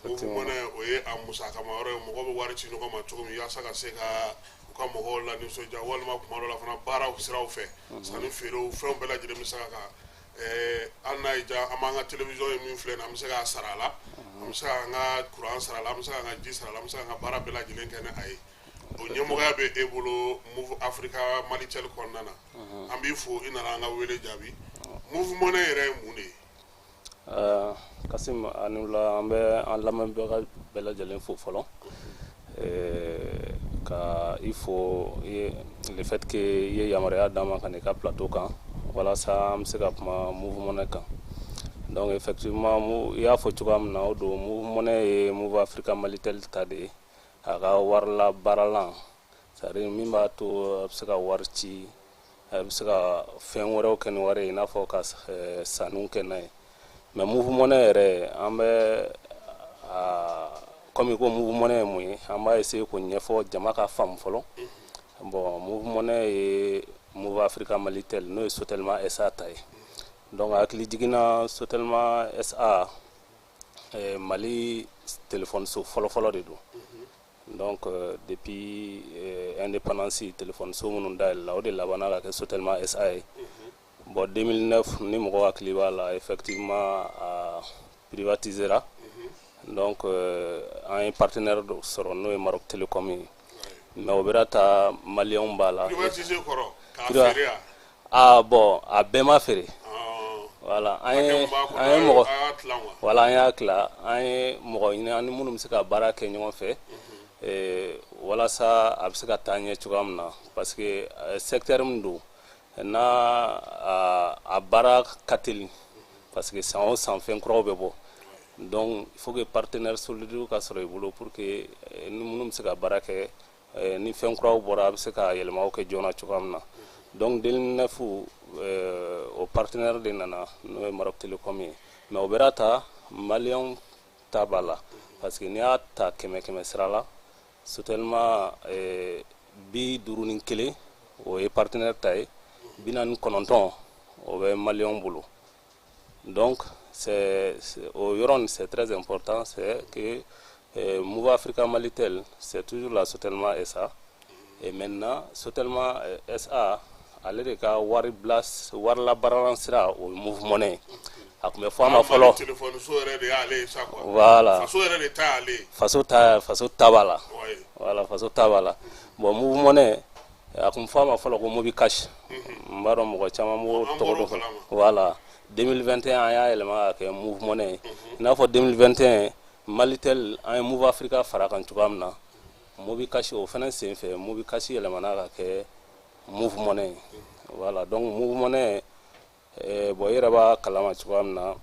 Moov Money, o ye a musakama yɔrɔ ye, mɔgɔ bɛ wari ci ɲɔgɔn ma cogo min yaasa ka se ka u ka mɔgɔw la nisɔndiya, walima kuma dɔ la fana, baaraw siraw fɛ, sanni feerew, fɛnw bɛɛ lajɛlen bɛ se ka kan. Hali n'a y'i diya, an b'an ka télévision ye min filɛ nin ye, an bɛ se k'a sara a la, an bɛ se k'an ka courant sara a la, an bɛ se k'an ka ji sara a la, an bɛ se k'an ka baara bɛɛ lajɛlen kɛ ni a ye. O ɲɛmɔgɔya bɛ e bolo Moov Africa Malitel kɔnɔna na. An b'i fo, i nana an ka wele jaabi. Moov Money yɛrɛ ye mun de ye? Kasim, a ni wula. An bɛ an lamɛnbaga bɛɛ lajɛlen fo fɔlɔ, ka i fo i ye le fait que i ye yamaruya d'an ma ka n'i ka plateau kan walasa an bɛ se ka kuma Moov Money kan. Donc effectivement, i y'a fɔ cogoya min na, o don. Moov Money ye Moov Africa Malitel ta de ye, a ka warila baaralan, c'est à dire min b'a to a bɛ se ka wari ci, a bɛ se ka fɛn wɛrɛw kɛ ni wari ye, i n'a fɔ ka sanniw kɛ n'a ye. Mais Moov Money yɛrɛ, an bɛ a comme ko Moov Money ye mun ye, an b'a essayer k'o ɲɛfɔ jama ka faamu fɔlɔ. Bon, Moov Money ye Moov Africa Malitel, n'o ye Sotelma SA ta ye. Donc hakili jiginna, Sotelma SA, Mali téléphone so fɔlɔfɔlɔ de don. Donc depuis indépendance, téléphone so minnu dayɛlɛla, o de labanna ka kɛ Sotelma SA ye. Bon, 2009, ni mɔgɔ hakili b'a la, effectivement a privatisera. Donc an ye partenaire dɔ sɔrɔ, n'o ye Maroc Telecom ye, mais o bɛra ta, maliyɛnw b'a la. Privatiser kɔrɔ k'a feere ya? Ah bon, a bɛɛ ma feere. Voilà, an ye Hakɛ min b'a kɔnɔ, an ye mɔgɔ a y'a tilan wa? Voilà, an y'a tila. An ye mɔgɔ ɲini an ni minnu bɛ se ka baara kɛ ɲɔgɔn fɛ, walasa a bɛ se ka taa ɲɛ cogoya min na, parce que secteur min don n'a a baara ka teli, parce que san o san fɛn kuraw bɛ bɔ. Donc il faut que partenaire solide ka sɔrɔ i bolo pour que ni minnu bɛ se ka baara kɛ, ni fɛn kuraw bɔra, a bɛ se ka yɛlɛmaw kɛ joona cogoya min na. Donc 2009, o partenaire de nana, n'o ye Maroc Telecom ye. Mais o bɛra ta, maliyɛnw ta b'a la, parce que n'i y'a ta kɛmɛ kɛmɛ sira la, Sotelma 51, o ye partenaire ta ye, 49, o bɛ maliyɛnw bolo. Donc c'est o yɔrɔ nin, c'est très important, c'est que Moov Africa Malitel, c'est toujours la Sotelma SA. Et maintenant Sotelma SA, ale de ka wari bila, wari labaaralan sira, o ye Moov Money ye. A tun bɛ fɔ a ma fɔlɔ. Téléphone so yɛrɛ de y'ale ye sa quoi. Voilà. Faso yɛrɛ de ta y'ale ye. Faso ta, faso ta b'a la. Voilà, faso ta b'a la. Bon, Moov Money, a tun fɔ a ma fɔlɔ ko Mobi Cash. N b'a dɔn mɔgɔ caman b'o An tɔgɔ bɔr'o dɔn. kalama. Voilà, 2021, an y'a yɛlɛma ka kɛ Moov Money ye. I n'a fɔ 2021 Malitel, an ye Moov Africa fara kan cogoya min na, Mobi Cash, o fana sen fɛ, Mobi Cash yɛlɛmana ka kɛ Moov Money ye. Voilà, donc Moov Money, bon, i yɛrɛ b'a kalama cogoya min na,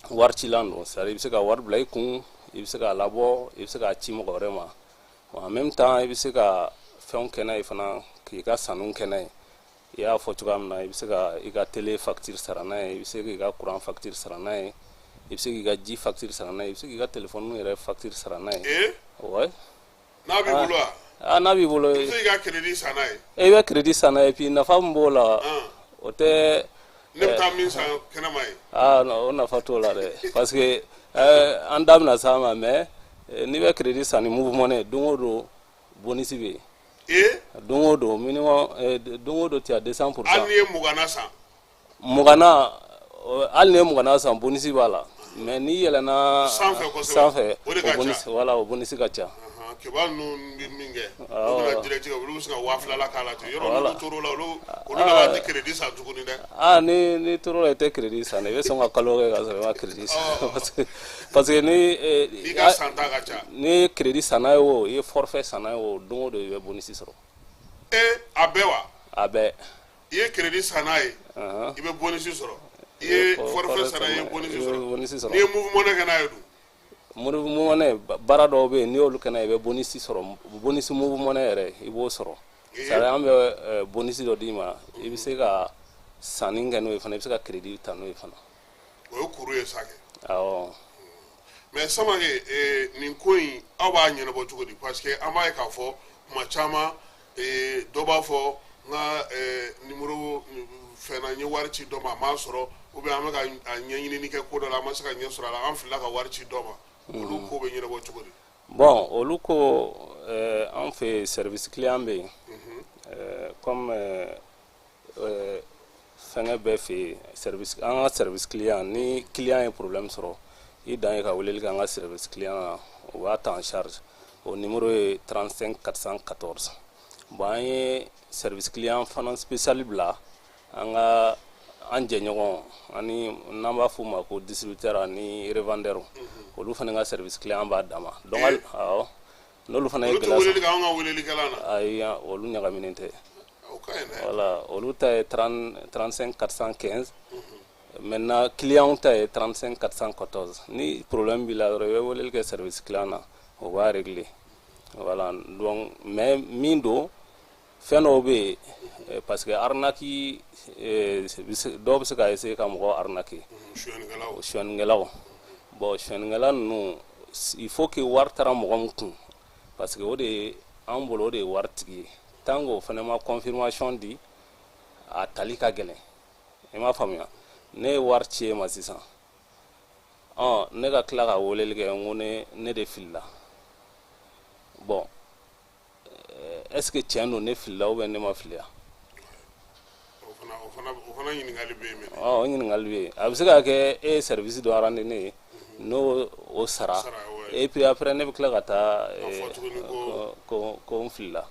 wari cilan don, c'est à dire i bɛ se ka wari bila i kun, i bɛ se k'a labɔ, i bɛ se k'a ci mɔgɔ wɛrɛ ma. Bon, en même temps, i bɛ se ka fɛnw kɛ n'a ye fana, k'i ka sanniw kɛ n'a ye. I y'a fɔ cogoya min na, i bɛ se ka i ka télé facture sara n'a ye, i bɛ se k'i ka courant facture sara n'a ye, i bɛ se k'i ka ji facture sara n'a ye, i bɛ se k'i ka téléphone yɛrɛ facture sara n'a ye. Ouais. N'a b'i bolo wa? Ah, n'a b'i bolo. I bɛ se k'i ka crédit san n'a ye? I bɛ crédit san n'a ye. Puis nafa min b'o la, o tɛ Ne bɛ taa min san kɛnɛma ye. Ah non, o nafa t'o la dɛ, parce que an da bɛna s'a ma. Mais n'i bɛ crédit san ni Moov Money, don o don bonus bɛ yen. Don o don minimum, don o don tu as 200%. Hali n'i ye 20na san? 20na, hali n'i ye 20na san, bonus b'a la. Mais n'i yɛlɛnna Sanfɛ kosɛbɛ. sanfɛ, O de ka o bonus ca. Voilà, o bonus ka ca. Keba ninnu bɛ min kɛ, olu bɛna direct kɛ, olu bɛ se ka 2000 la k'a la ten yɔrɔ. N'olu tor'o la, olu laban tɛ crédit san tuguni dɛ. Ah, ni tor'o la, i tɛ crédit san dɛ. I bɛ sɔn ka kalo kɛ ka sɔrɔ i ma crédit san, parce que ni N'i ka san ta ka ca. ni ye crédit san n'a ye, o i ye forfait san n'a ye, o don o don i bɛ bonus sɔrɔ. A bɛɛ wa? A bɛɛ. I ye crédit san n'a ye, i bɛ bonus sɔrɔ. I ye forfait sara, i ye bonus sɔrɔ. N'i ye Moov Money kɛ n'a ye dun? Moov Money, baara dɔw bɛ yen, n'i y'olu kɛ n'a ye, i bɛ bonus sɔrɔ. Bonus Moov Money yɛrɛ, i b'o sɔrɔ. C'est à dire, an bɛ bonus dɔ d'i ma, i bɛ se ka sanni kɛ n'o ye fana, i bɛ se ka crédit ta n'o ye fana. O ye kuru ye sa kɛ. Awɔ. Mais Samake, nin ko in, aw b'a ɲɛnabɔ cogo di? Parce que an b'a ye k'a fɔ tuma caman, dɔ b'a fɔ n ka numéro fɛn na, n ye wari ci dɔ ma, a m'a sɔrɔ, ou bien an bɛ ka a ɲɛɲinini kɛ ko dɔ la, an ma se ka ɲɛ sɔrɔ a la, an filila ka wari ci dɔ ma. Olu ko bɛ ɲɛnabɔ cogo di? Bon, olu ko, an fɛ yen, service client bɛ yen. Comme fɛngɛ bɛɛ fɛ yen, service, an ka service client, ni client ye problème sɔrɔ, i dan ye ka weleli kɛ an ka service client na, o b'a ta en charge. O numéro ye 35 414. Bon, an ye service client fana spécial bila an ka an jɛɲɔgɔn ani n'an b'a f'u ma ko distributeur ani revendeur, olu fana ka service client b'a dama. Donc awɔ, n'olu fana ye Olu tɛ gɛlɛya weleli kɛ anw ka welelikɛlan na? Ayi, olu ɲagaminen tɛ. O ka ɲi dɛ. Voilà, olu ta ye 30 35 415. Maintenant, client ta ye 35 414. Ni problème b'i la dɔrɔn, i bɛ weleli kɛ service client na, o b'a régler. Voilà, donc, mais min don, fɛn dɔw bɛ yen, parce que arnaque, dɔw bɛ se ka essayer ka mɔgɔ arnaquer. Suyɛnnikɛlaw. Suyɛnnikɛlaw. Bon, suyɛnnikɛla ninnu, il faut que wari taara mɔgɔ min kun, parce que o de ye an bolo, o de ye wari tigi ye. Tant que o fana ma confirmation di, a tali ka gɛlɛn. I m'a faamuya? Ne ye wari ci e ma sisan, ɔ ne ka tila ka weleli kɛ n ko ne de filila. Bon, est ce que tiɲɛ don ne filila ou bien ne ma filiya? O fana ɲininkali bɛ yen mɛnɛ. Ɔ, o ɲininkali bɛ yen. A bɛ se ka kɛ e ye service dɔ rendre ne ye, n'o o sara, Sara, ouais. et puis après ne bɛ tila ka taa Ka fɔ tuguni ko ko n filila.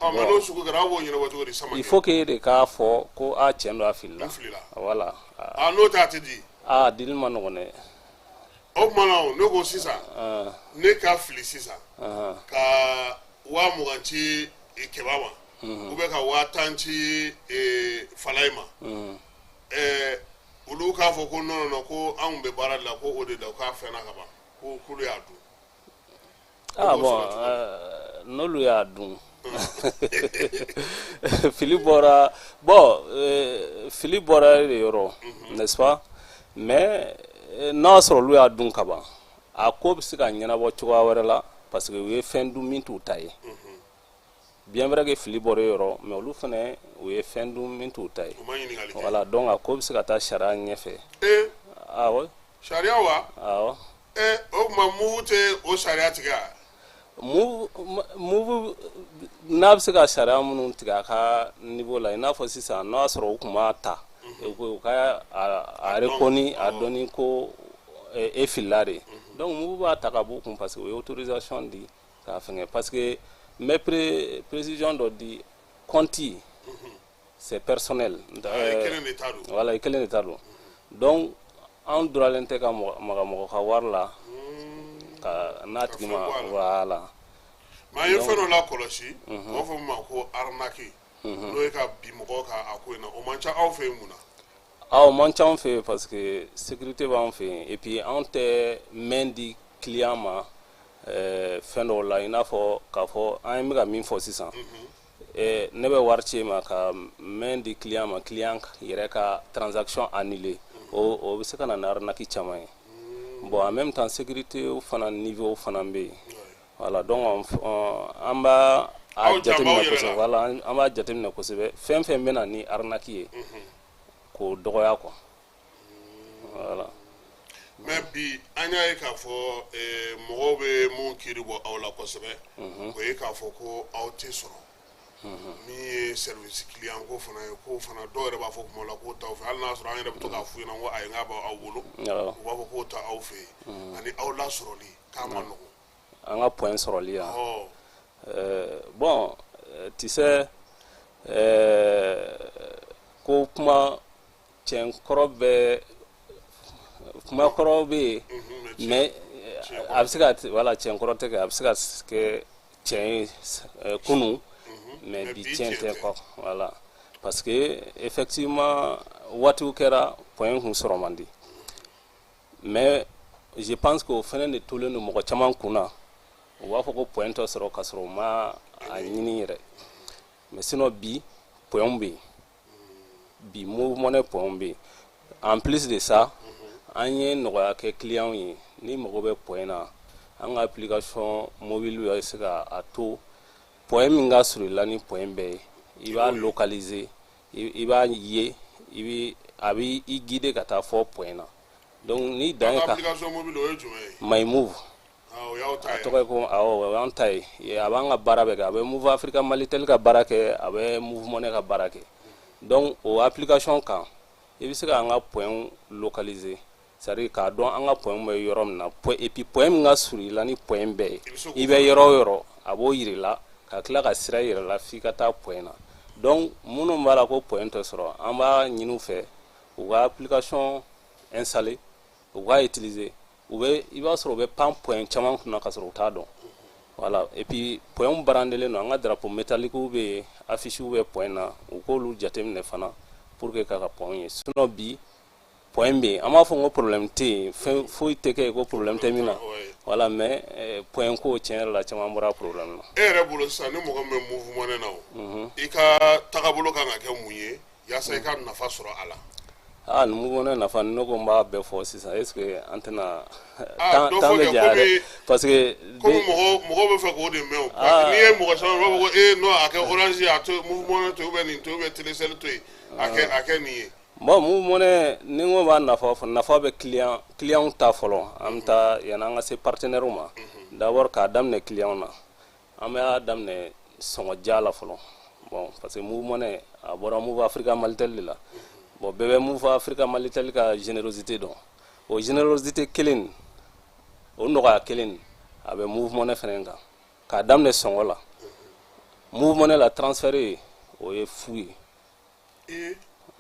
Ɔ, mais n'o sugu kɛra, aw b'o ɲɛnabɔ cogo di, Samake? Il faut que e de k'a fɔ ko a tiɲɛ don, a filila. N filila. Voilà. A n'o tɛ, a tɛ di. A dili ma nɔgɔn dɛ. O tuma na, o ne ko sisan, ne ka fili sisan ka 20 000 ci Kɛba ma ou bien ka 10 000 ci Falayi ma, olu k'a fɔ ko non, non, non, ko an kun bɛ baara de la, ko o de la k'a fɛnna ka ban, ko k'olu y'a dun. Ah b'o bon, sɔrɔ cogo di? N'olu y'a dun, fili bɔra. Bon, fili bɔra e de yɔrɔ, n'est-ce pas? Mais n'a sɔrɔ olu y'a dun ka ban, a ko bɛ se ka ɲɛnabɔ cogoya wɛrɛ la, parce que u ye fɛn dun min t'u ta ye. Bien vrai que fili bɔra e yɔrɔ, mais olu fana, u ye fɛn dun min t'u ta ye. U ma ɲininkali kɛ. Voilà, donc a ko bɛ se ka taa sariya ɲɛfɛ. Ee! Awɔ. Sariya wa? Awɔ. Ee, o tuma Moov tɛ o sariya tigɛ wa? Moov n'a bɛ se ka sariya minnu tigɛ a ka niveau la, i n'a fɔ sisan, n'o y'a sɔrɔ u tun b'a ta, u ka a reconnu, a dɔnni ko e filila de, donc Moov b'a ta ka b'u kun, parce que u ye autorisation di k'a fɛngɛ. Parce que n bɛ précision dɔ di: compte, c'est personnel. Ah, i kelen de ta don. Voilà, i kelen de ta don. Donc anw duralen tɛ ka maga mɔgɔ ka wari la ka n'a tigi fɛn ma. bɔ a la. Voilà. Mais an ye fɛn dɔ lakɔlɔsi, u b'a fɔ min ma ko arnaque, n'o ye ka bin mɔgɔw kan a ko in na, o man ca aw fɛ yen mun na? Ah, o man ca anw fɛ yen, parce que sécurité b'an fɛ yen, et puis anw tɛ main di client ma fɛn dɔw la, i n'a fɔ k'a fɔ an bɛ ka min fɔ sisan, ne bɛ wari ci e ma, ka main di client ma, client yɛrɛ ka transaction annulée, o bɛ se ka na ni arnaque caman ye. Bon, en même temps, sécurité fana niveau fana bɛ yen. Voilà, donc an b'a a Aw jan b'aw jateminɛ yɛrɛ kosɛbɛ. la. Voilà, an b'a jateminɛ kosɛbɛ, fɛn fɛn bɛ na ni arnaque ye, k'o dɔgɔya quoi, voilà. Mais bi, an y'a ye k'a fɔ mɔgɔw bɛ mun kiiri bɔ aw la kosɛbɛ, o ye k'a fɔ ko aw tɛ sɔrɔ. Min ye service client ko fana ye, k'o fana, dɔw yɛrɛ b'a fɔ kuma la k'o t'aw fɛ, hali n'a sɔrɔ an yɛrɛ bɛ to k'a f'u ɲɛna ko ayi, n k'a b'aw bolo. U b'a fɔ k'o t'aw fɛ yen, ani aw lasɔrɔli k'a ma nɔgɔn. An ka point sɔrɔli yan? Ɔ. Bon, tu sais, ko kuma tiɲɛ kɔrɔ bɛ, kuma kɔrɔ bɛ yen, mais a bɛ se ka, voilà, tiɲɛ kɔrɔ tɛ kɛ, a bɛ se ka kɛ tiɲɛ ye kunun, mais bi tiɲɛ tɛ quoi. Voilà, parce que effectivement Waatiw kɛra, point kun sɔrɔ man di, mais je pense que o fɛnɛ de tolen don mɔgɔ caman kun na. U b'a fɔ ko point tɛ sɔrɔ, ka sɔrɔ u ma a ɲini yɛrɛ. Mais sinon bi, point bɛ yen bi, Moov Money point bɛ yen. En plus de ça, an ye nɔgɔya kɛ client ye. Ni mago bɛ point na, an ka application mobile bɛ se ka a to point min ka surun i la ni point bɛɛ ye, i b'a localiser, i b'a ye, i bɛ a b'i guider ka taa fɔ point na. Donc ni dan ye ka Application mobile, o ye jumɛn ye? My Move. Ah, o y'aw ta A ye. tɔgɔ ye ko, awɔ, o y'an ta ye. A b'an ka baara bɛɛ kɛ. A bɛ Moov Africa Malitel ka baara kɛ, a bɛ Moov Money ka baara kɛ. Donc o application kan, i bɛ se k'an ka point localiser, c'est à dire k'a dɔn an ka point bɛ yɔrɔ min na, point, et puis point min ka surun i la ni point bɛɛ ye. I bɛ se k'o I bɛ yɔrɔ o yɔrɔ, a b'o yir'i la, ka tila ka sira yir'i la f'i ka taa point na. Donc minnu b'a la ko point tɛ sɔrɔ, an b'a ɲini u fɛ u ka application installer, u k'a utiliser. U bɛ, i b'a sɔrɔ u bɛ pan point caman kunna ka sɔrɔ u t'a dɔn. Voilà. Et puis point barandelen don, an ka drapeau métallique bɛ yen, affiche bɛ point na, u k'olu jateminɛ fana pour que ka point ye. Sinon bi, point bɛ yen. An b'a fɔ ko problème tɛ yen, fɛn foyi tɛ kɛ yen ko problème tɛ min na. Voilà. Mais point ko, tiɲɛ yɛrɛ la, caman bɔra problème na. E yɛrɛ bolo sisan, ni mɔgɔ min bɛ Moov Money na, o i ka tagabolo kan ka kɛ mun ye yaasa i ka nafa sɔrɔ a la? Ah, nin Moov Money nafa, ni ne ko n b'a bɛɛ fɔ sisan, est ce que an tɛna Ah, temps dɔ temps fɔ bɛ kɛ, janya dɛ, komi parce que komi mɔgɔ bɛ fɛ k'o de mɛn o. Ah. N'i ye mɔgɔ caman, u b'a fɔ ko ee non, a kɛ Orange ye, a to Moov Money to yen, ou bien nin to yen, ou bien Telecel to yen, a kɛ nin ye. Bon, Moov Money, ni n ko b'a nafa fɔ, nafa bɛ client ta fɔlɔ. An bɛ taa yanni an ka se partenaire ma. D'abord, k'a daminɛ client na, an b'a daminɛ sɔngɔja la fɔlɔ. Bon, parce que Moov Money, a bɔra Moov Africa Malitel de la. Bon, bɛɛ bɛ Moov Africa Malitel ka générosité dɔn. O générosité kelen, o nɔgɔya kelen, a bɛ Moov Money fɛnɛ kan. K'a daminɛ sɔngɔ la, Moov Money la, transfert ye, o ye fu ye.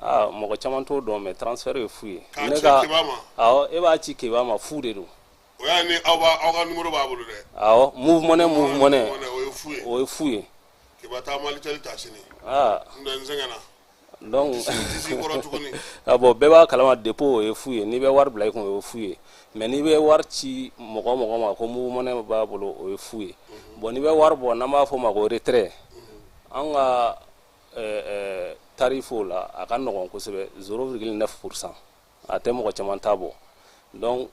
Aa, mɔgɔ caman t'o dɔn, mais transfert ye fu ye. K'a ci Keba ma? Awɔ, e b'a ci Keba ma, fu de don. O y'a ni aw b'a aw ka numéro b'a bolo dɛ. Awɔ, Moov Money, Moov Money. O ye fu ye. O ye fu ye. Keba, taa Malitel ta sini. Aa. N tɛ, n sɛgɛnna. Donc Tisi kɔrɔ tuguni. Ah bon, bɛɛ b'a kalama, dépôt, o ye fu ye. N'i bɛ wari bila i kun, o ye fu ye. Mais n'i bɛ wari ci mɔgɔ mɔgɔ ma ko Moov Money b'a bolo, o ye fu ye. Bon, n'i bɛ wari bɔ, n'an b'a fɔ o ma ko retrait, an ka tarif o la, a ka nɔgɔn kosɛbɛ, 0,9%. A tɛ mɔgɔ caman ta bɔ. Donc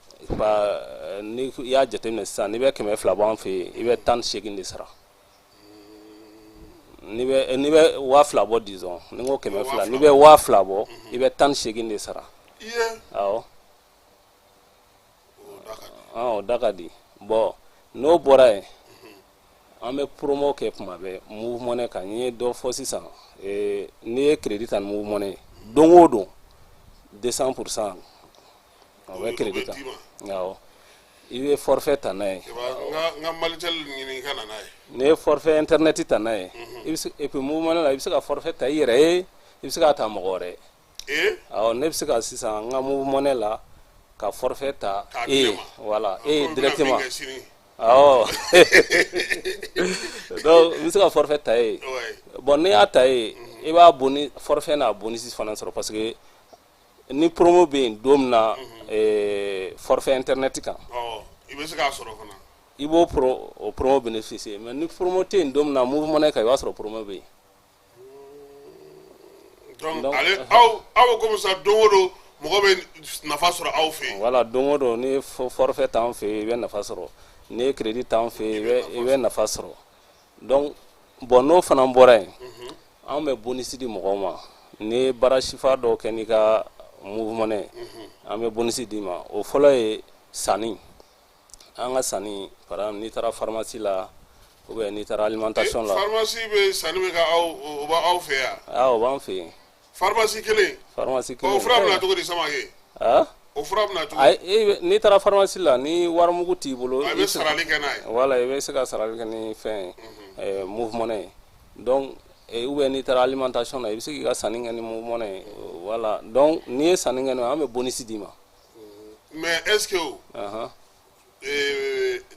ni i y'a jateminɛ sisan, n'i bɛ 200 bɔ an fɛ yen, i bɛ 18 de sara. N'i bɛ 2000 bɔ, disons ni n ko 200, n'i bɛ 2000 bɔ, i bɛ 18 de sara. Awɔ. O da ka di. Ah, o da ka di. Bon, n'o bɔra yen, an bɛ promo kɛ tuma bɛɛ Moov Money kan. N ye dɔ fɔ sisan, n'i ye crédit ta ni Moov Money ye, don o don 200%, o bɛ crédit kan. D'i ma. Awɔ, i bɛ forfait ta n'a ye. Keba, n ka Malitel ɲini i ka na n'a ye. N'i ye forfait internet ta n'a ye, i bɛ se, et puis Moov Money la, i bɛ se ka forfait ta i yɛrɛ ye, i bɛ se k'a ta mɔgɔ wɛrɛ ye. Awɔ, ne bɛ se ka sisan n ka Moov Money la ka forfait ta K'a e di ne ye. ma. Voilà, e ye Komi n bɛna min directement. kɛ sini. Awɔ, donc n bɛ se ka forfait ta e ye. Bon, n'i y'a ta ye, i b'a boni forfait n'a bonus fana sɔrɔ, parce que ni promo bɛ yen don min na, forfait internet kan, Ɔ, i bɛ se k'a sɔrɔ fana. I b'o o promo bénéficier. Mais ni promo tɛ yen don min na Moov Money kan, i b'a sɔrɔ promo bɛ yen. Donc Donc, ale aw bɛ komi sisan, don o don mɔgɔ bɛ nafa sɔrɔ aw fɛ yen. Voilà, don o don, n'i ye forfait t'an fɛ yen, i bɛ nafa sɔrɔ. N'i ye crédit t'an fɛ yen, i bɛ nafa sɔrɔ. Donc bon, n'o fana bɔra yen, an bɛ bonus di mɔgɔw ma. N'i ye baara sifa dɔw kɛ n'i ka Moov Money, an bɛ bonus d'i ma. O fɔlɔ ye sanni, an ka sanni. Par exemple, n'i taara pharmacie la ou bien n'i taara alimentation la. Pharmacie bɛ sanni bɛ kɛ aw, o b'aw fɛ yan? Ah, o b'an fɛ yen. Pharmacie kelen? Pharmacie kelen. O fura bɛ na cogo di, Samake? Ah. O fura bɛ na cogo? Ayi, n'i taara pharmacie la, ni warimugu t'i bolo, A bɛ sarali kɛ n'a ye. Voilà, i bɛ se ka sarali kɛ ni fɛn ye, Moov Money ye. Donc ou bien n'i taara alimentation na, i bɛ se k'i ka sanni kɛ ni Moov Money ye. Voilà, donc n'i ye sanni kɛ n'o ye, an bɛ bonus d'i ma. Mais est ce que o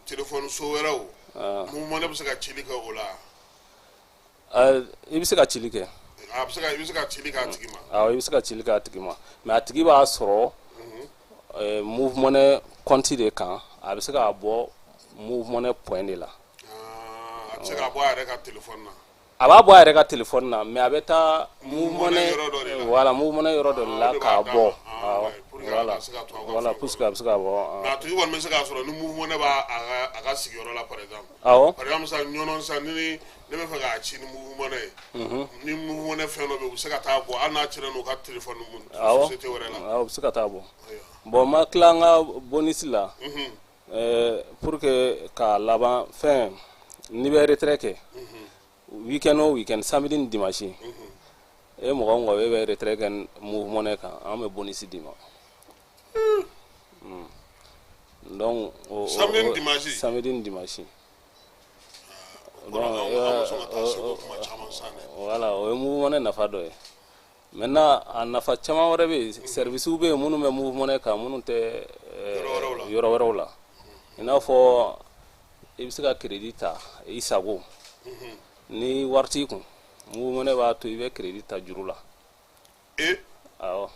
téléphone so wɛrɛw, Moov Money bɛ se ka cili kɛ o la? I bɛ se ka cili kɛ. A bɛ se ka, i bɛ se ka cili k'a tigi ma. Awɔ, i bɛ se ka cili k'a tigi ma, mais a tigi b'a sɔrɔ Moov Money compte de kan. A bɛ se k'a bɔ Moov Money point de la. Ah, a tɛ se k'a bɔ a yɛrɛ ka téléphone na. A b'a bɔ a yɛrɛ ka téléphone na, mais a bɛ taa Moov Money yɔrɔ dɔ de la. Voilà, Moov Money yɔrɔ dɔ de la O de k'a b'a d'a bɔ. ma. Ah, Awɔ. ouais, pour que a Voilà. ka se ka to aw ka Voilà, fɛn pour que kɔnɔ. a bɛ se k'a bɔ. Mais a tigi kɔni bɛ se k'a sɔrɔ ni Moov Money b'a a ka sigiyɔrɔ la, par exemple. Awɔ. Par exemple sisan, Ɲɔnɔ sisan, ni ne bɛ fɛ k'a ci ni Moov Money ye, ni Moov Money fɛn dɔ bɛ yen, u bɛ se ka taa bɔ hali n'a cilen don u ka téléphone société wɛrɛ la. Awɔ, u bɛ se ka taa bɔ. Ayiwa. Bon, ma tila an ka bonus la. Pour que k'a laban, fɛn n'i bɛ retrait kɛ weekend o weekend, samedi ni dimanche, e mɔgɔ o mɔgɔ e bɛ retrait kɛ Moov Money kan, an bɛ bonus d'i ma. Donc Samedi ni dimanche? Samedi ni dimanche. Donc an bɛ sɔn ka taa segu kuma caman san dɛ. Voilà, o ye Moov Money nafa dɔ ye. Maintenant, a nafa caman wɛrɛ bɛ yen. Services bɛ yen minnu bɛ Moov Money kan, minnu tɛ Yɔrɔ wɛrɛw la. yɔrɔ wɛrɛw la. I n'a fɔ i bɛ se ka crédit ta i sago. Ni wari t'i kun, Moov Money b'a to i bɛ crédit ta juru la. E Awɔ.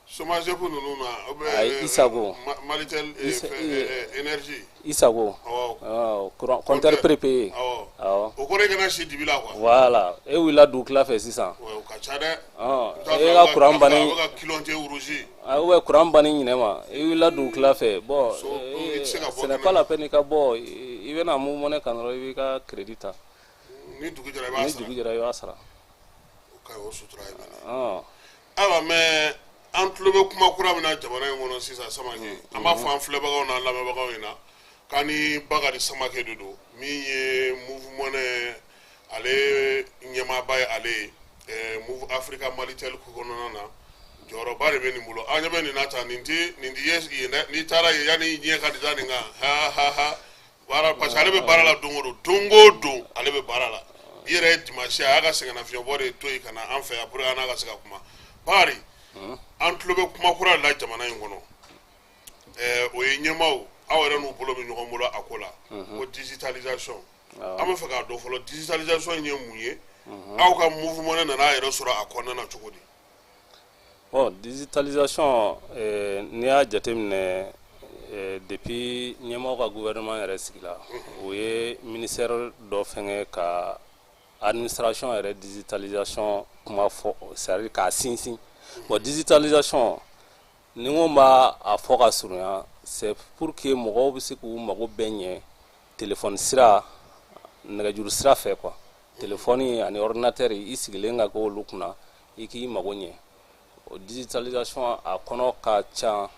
SOMAGEP ninnu na ou bien Ayi, i sago. Malitel fɛn, énergie. I sago. Awɔ. Awɔ, courant, compteur prépayé. Awɔ. Awɔ. O kɔrɔ i kana si dibi la, quoi. Voilà, e wulila dugutila fɛ sisan. Ouais, o ka ca dɛ. Ɔn, I bɛ taa e sɔrɔ ka a bɛ courant banni a bɛ ka kilonte rouge. Ah, ou bien courant banni ɲinɛ ma, i wulila dugutila fɛ, bon, So, i tɛ se ka bɔ ce n'est kɛnɛ pas ma. la peine i ka bɔ, i bɛna Moov Money kan dɔrɔn, i b'i ka crédit ta. Ni dugu jɛra, i b'a Ni sara. dugu jɛra, i b'a sara. O ka ɲi, o sutura ye mɛnɛ. Ɔn. Ayiwa, mais an tulo bɛ kuma kura min na jamana in kɔnɔ sisan, Samake, an b'a fɔ an filɛbagaw n'an lamɛnbagaw ɲɛna k'an ni Bakari Samake de don, min ye Moov Money ale ɲɛmaaba ye. Ale ye Moov Africa Malitel kɔnɔna na, jɔyɔrɔba de bɛ nin bolo. Aw ɲɛ bɛ nin na tan, nin ti ye yen dɛ. N'i taara yen, yanni ɲɛ ka di da nin kan, ha ha ha, baara, parce que ale bɛ baara la don o don, don o don ale bɛ baara la. I yɛrɛ ye dimanche, a y'a ka sɛgɛnnafiɲɛbɔ de to yen ka na an fɛ yan pour que an n'a ka se ka kuma. Bakari, an tulo bɛ kuma kura de la jamana in kɔnɔ. O ye ɲɛmaaw, aw yɛrɛ n'u bolo bɛ ɲɔgɔn bolo a ko la, ko digitalisation. An bɛ fɛ k'a dɔn fɔlɔ, digitalisation ye mun ye? Aw ka Moov Money nana a yɛrɛ sɔrɔ a kɔnɔna na cogo di? Bon, digitalisation, n'i y'a jateminɛ, depuis ɲɛmaaw ka gouvernement yɛrɛ sigila, o ye ministère dɔ fɛngɛ ka administration yɛrɛ digitalisation kuma fɔ, c'est à dire k'a sinsin. Bon, digitalisation, ni n ko n b'a a fɔ ka surunya, c'est pour que mɔgɔw bɛ se k'u mago bɛɛ ɲɛ téléphone sira, nɛgɛjuru sira fɛ, quoi. Téléphone ani ordinateur, i sigilen ka k'olu kunna, i k'i mago ɲɛ. O digitalisation a kɔnɔ ka ca.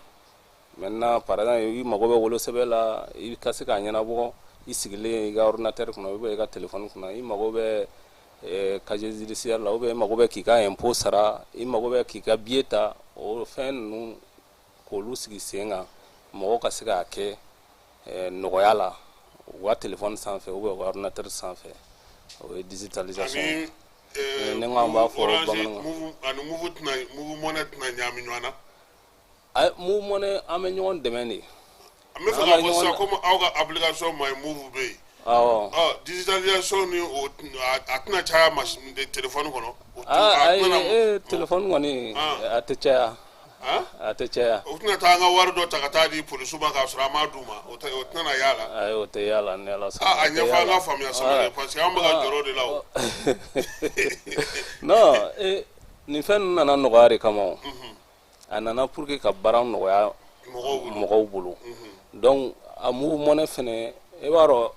Maintenant, par exemple, i mago bɛ wolosɛbɛn la, i ka se k'a ɲɛnabɔ i sigilen i ka ordinateur kunna ou bien i ka téléphone kunna. I mago bɛ casier judiciaire la, ou bien i mago bɛ k'i ka impôt sara, i mago bɛ k'i ka billet ta. O fɛn ninnu, k'olu sigi sen kan, mɔgɔw ka se k'a kɛ nɔgɔya la u ka téléphone sanfɛ ou bien u ka ordinateur sanfɛ, o ye digitalisation ye. Ani Ne ko an b'a fɔ Orange bamanankan. Moov ani Moov tɛna, Moov Money tɛna ɲaami ɲɔgɔn na? Ayi, Moov Money, an bɛ ɲɔgɔn dɛmɛ de. An bɛ fɛ An k'a bɛ fɔ sisan, ɲɔgɔn komi aw ka application ma ye, Moov bɛ yen. Awɔ. Ɔ, digitalisation ni o a tɛna caya machine téléphone kɔnɔ o Ah, a ayi, tɛna téléphone kɔni, Ah. a tɛ caya. Han? A tɛ caya. O tɛna taa an ka wari dɔ ta ka taa di polisiw ma k'a sɔrɔ an m'a d'u ma, o tɛ, o tɛna na y'a la? Ayi, o tɛ y'a la, ni Ala sɔnna. A O tɛ ɲɛfɔ y'a an la. ka faamuya, Samake, parce que an bɛ ka jɔrɔ o de la o. Non, nin fɛn ninnu nana nɔgɔya de kama. O a nana pour que ka baara nɔgɔya mɔgɔw bolo. Mɔgɔw bolo. Donc a Moov Money fɛnɛ, i b'a dɔn,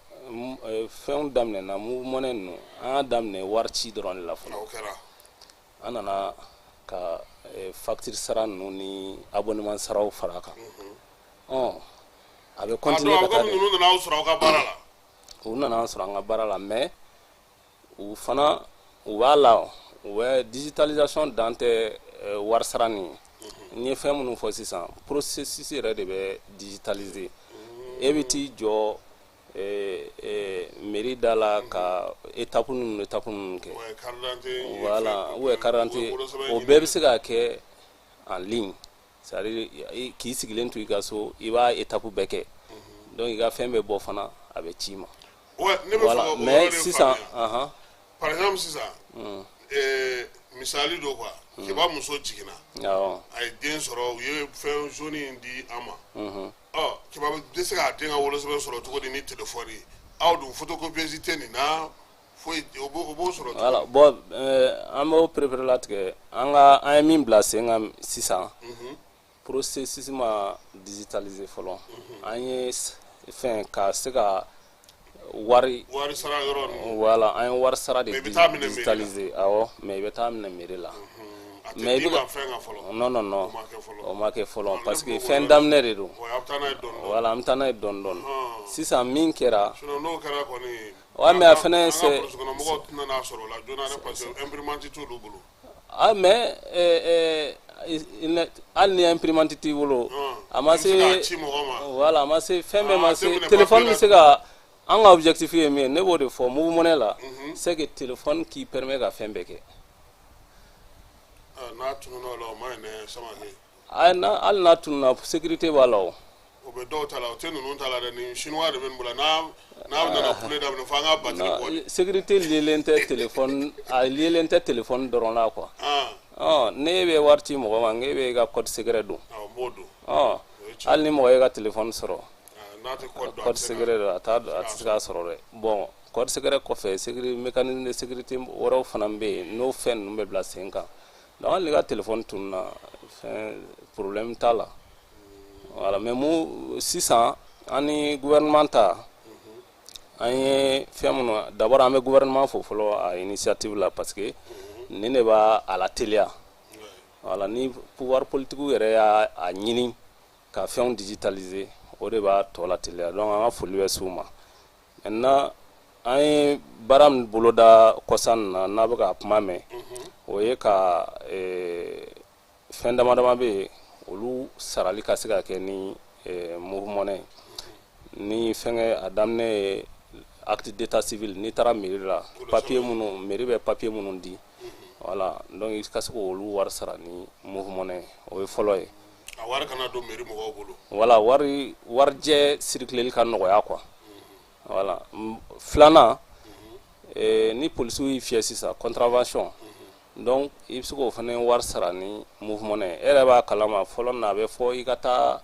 fɛnw daminɛna, Moov Money ninnu, an y'a daminɛ wari ci dɔrɔn de la fɔlɔ. O kɛra. An nana ka facture sara ninnu ni abonnement saraw fara a kan. Ɔn, a bɛ A continuer dɔn ka a taa komi de. Ninnu nana aw sɔrɔ aw ka baara la. U nana an sɔrɔ an ka baara la, mais u fana u b'a la, u bɛ digitalisation dan tɛ wari sara nin ye. N ye fɛn minnu fɔ sisan, processus yɛrɛ de bɛ digitaliser. E bɛ t'i jɔ mairie da la ka étape ninnu, étape ninnu kɛ. Ouais, carte d'identité. Voilà, fɛn ou carte d'identité, wolosɛbɛn o ɲini. bɛɛ bɛ se ka kɛ en ligne, c'est à dire k'i sigilen to i ka so, i b'a étape bɛɛ kɛ. Donc i ka fɛn bɛ bɔ fana, a bɛ ci i ma. Ouais, ne bɛ fɛ Voilà, ka o mais yɔrɔ de sisan faamuya. Par exemple sisan, Misali don quoi, Keba muso jiginna, a ye den sɔrɔ, u ye fɛn jaune in di an ma. Ɔ, Keba bɛ se k'a den ka wolosɛbɛn sɔrɔ cogo di ni téléphone ye? Aw dun, photocopieuse tɛ nin na foyi, o b'o sɔrɔ cogo Voilà. di? Bon, an b'o perepere latigɛ. An ka an ye min bila sen kan sisan, processus ma digitaliser fɔlɔ. An ye fɛn ka se ka wari Wari sara yɔrɔ ninnu. Voilà, an ye wari sara de Mais i bɛ taa minɛ mairie la. digitaliser. Awɔ, mais i bɛ taa minɛ mairie la. A tɛ Mais i d'i bɛ ma ka fɛn kan fɔlɔ? Non, non, non. O ma kɛ fɔlɔ. O ma kɛ fɔlɔ, Ah, parce ne que b'o fɛn yɔrɔ daminɛ de don. Ouais, a bɛ taa n'a ye dɔɔni dɔɔni. Voilà, an bɛ taa n'a ye dɔɔni dɔɔni. Sisan min kɛra Sinon n'o kɛra kɔni, Ouais, mais a an ka fɛnɛ an ka c'est burusi kɔnɔ mɔgɔw tɛna n'a sɔrɔ o la joona dɛ, parce que imprimante t'olu bolo. Ah, mais hali ni imprimante t'i bolo, a ma I bɛ se k'a se ci mɔgɔ ma. Voilà, a ma se fɛn bɛɛ Ah, ma a tɛ se minɛ téléphone papier bɛ se ka an ka objectif ye min ye, ne b'o de fɔ Moov Money la, c'est que téléphone qui permet ka fɛn bɛɛ kɛ. Ah, n'a tununa o la, o ma ɲi dɛ, Samake. Hali n'a tununa, sécurité b'a la o. O bɛ dɔw ta la, o tɛ ninnu ta la dɛ. Nin chinois de bɛ nin bolo, n'a nana kule daminɛ, fo an ka batterie bɔ de. Sécurité liélen tɛ téléphone, a liélen tɛ téléphone dɔrɔn la quoi. Ah. Ɔ, n'e bɛ wari ci mɔgɔ ma, n'e bɛ i ka code secret don. Awɔ, n b'o don. Ɔ, O ye tiɲɛ. hali ni mɔgɔ y'i ka téléphone sɔrɔ, Ah, n'a tɛ code dɔn, a code tɛ se ka secret don, a t'a a tɛ se k'a sɔrɔ dɛ. Bon, code secret kɔfɛ, sécurité, mécanisme de sécurité wɛrɛw fana bɛ yen, n'o fɛn ninnu bɛ bila sen kan. Donc hali n'i ka téléphone tununa, fɛn problème t'a la. Voilà. Mais mu sisan, an ni gouvernement ta, an ye fɛn minnu, d'abord an bɛ gouvernement fo fɔlɔ a initiative la, parce que nin de b'a a la teliya. Voilà, ni pouvoir politique yɛrɛ y'a a ɲini ka fɛnw digitaliser, o de b'a tɔ la teliya. Donc an ka foli bɛ s'u ma. Maintenant, an ye baara min boloda kɔsa nin na, n'a bɛ ka kuma mɛn, o ye ka fɛn dama dama bɛ yen, olu sarali ka se ka kɛ ni Moov Money ye. Ni fɛnkɛ, a daminɛ ye acte d'état civil. N'i taara mairie la, papier minnu, mairie bɛ papier minnu di, voilà, donc i ka se k'olu wari sara ni Moov Money ye, o ye fɔlɔ ye. A wari kana don mairie mɔgɔw bolo. Voilà, wari warijɛ circuleli ka nɔgɔya quoi. Voilà. Filanan, ni polisiw y'i fiyɛ sisan, contravention, donc i bɛ se k'o fana wari sara ni Moov Money ye. E yɛrɛ b'a kalama, fɔlɔ na, a bɛ fɔ i ka taa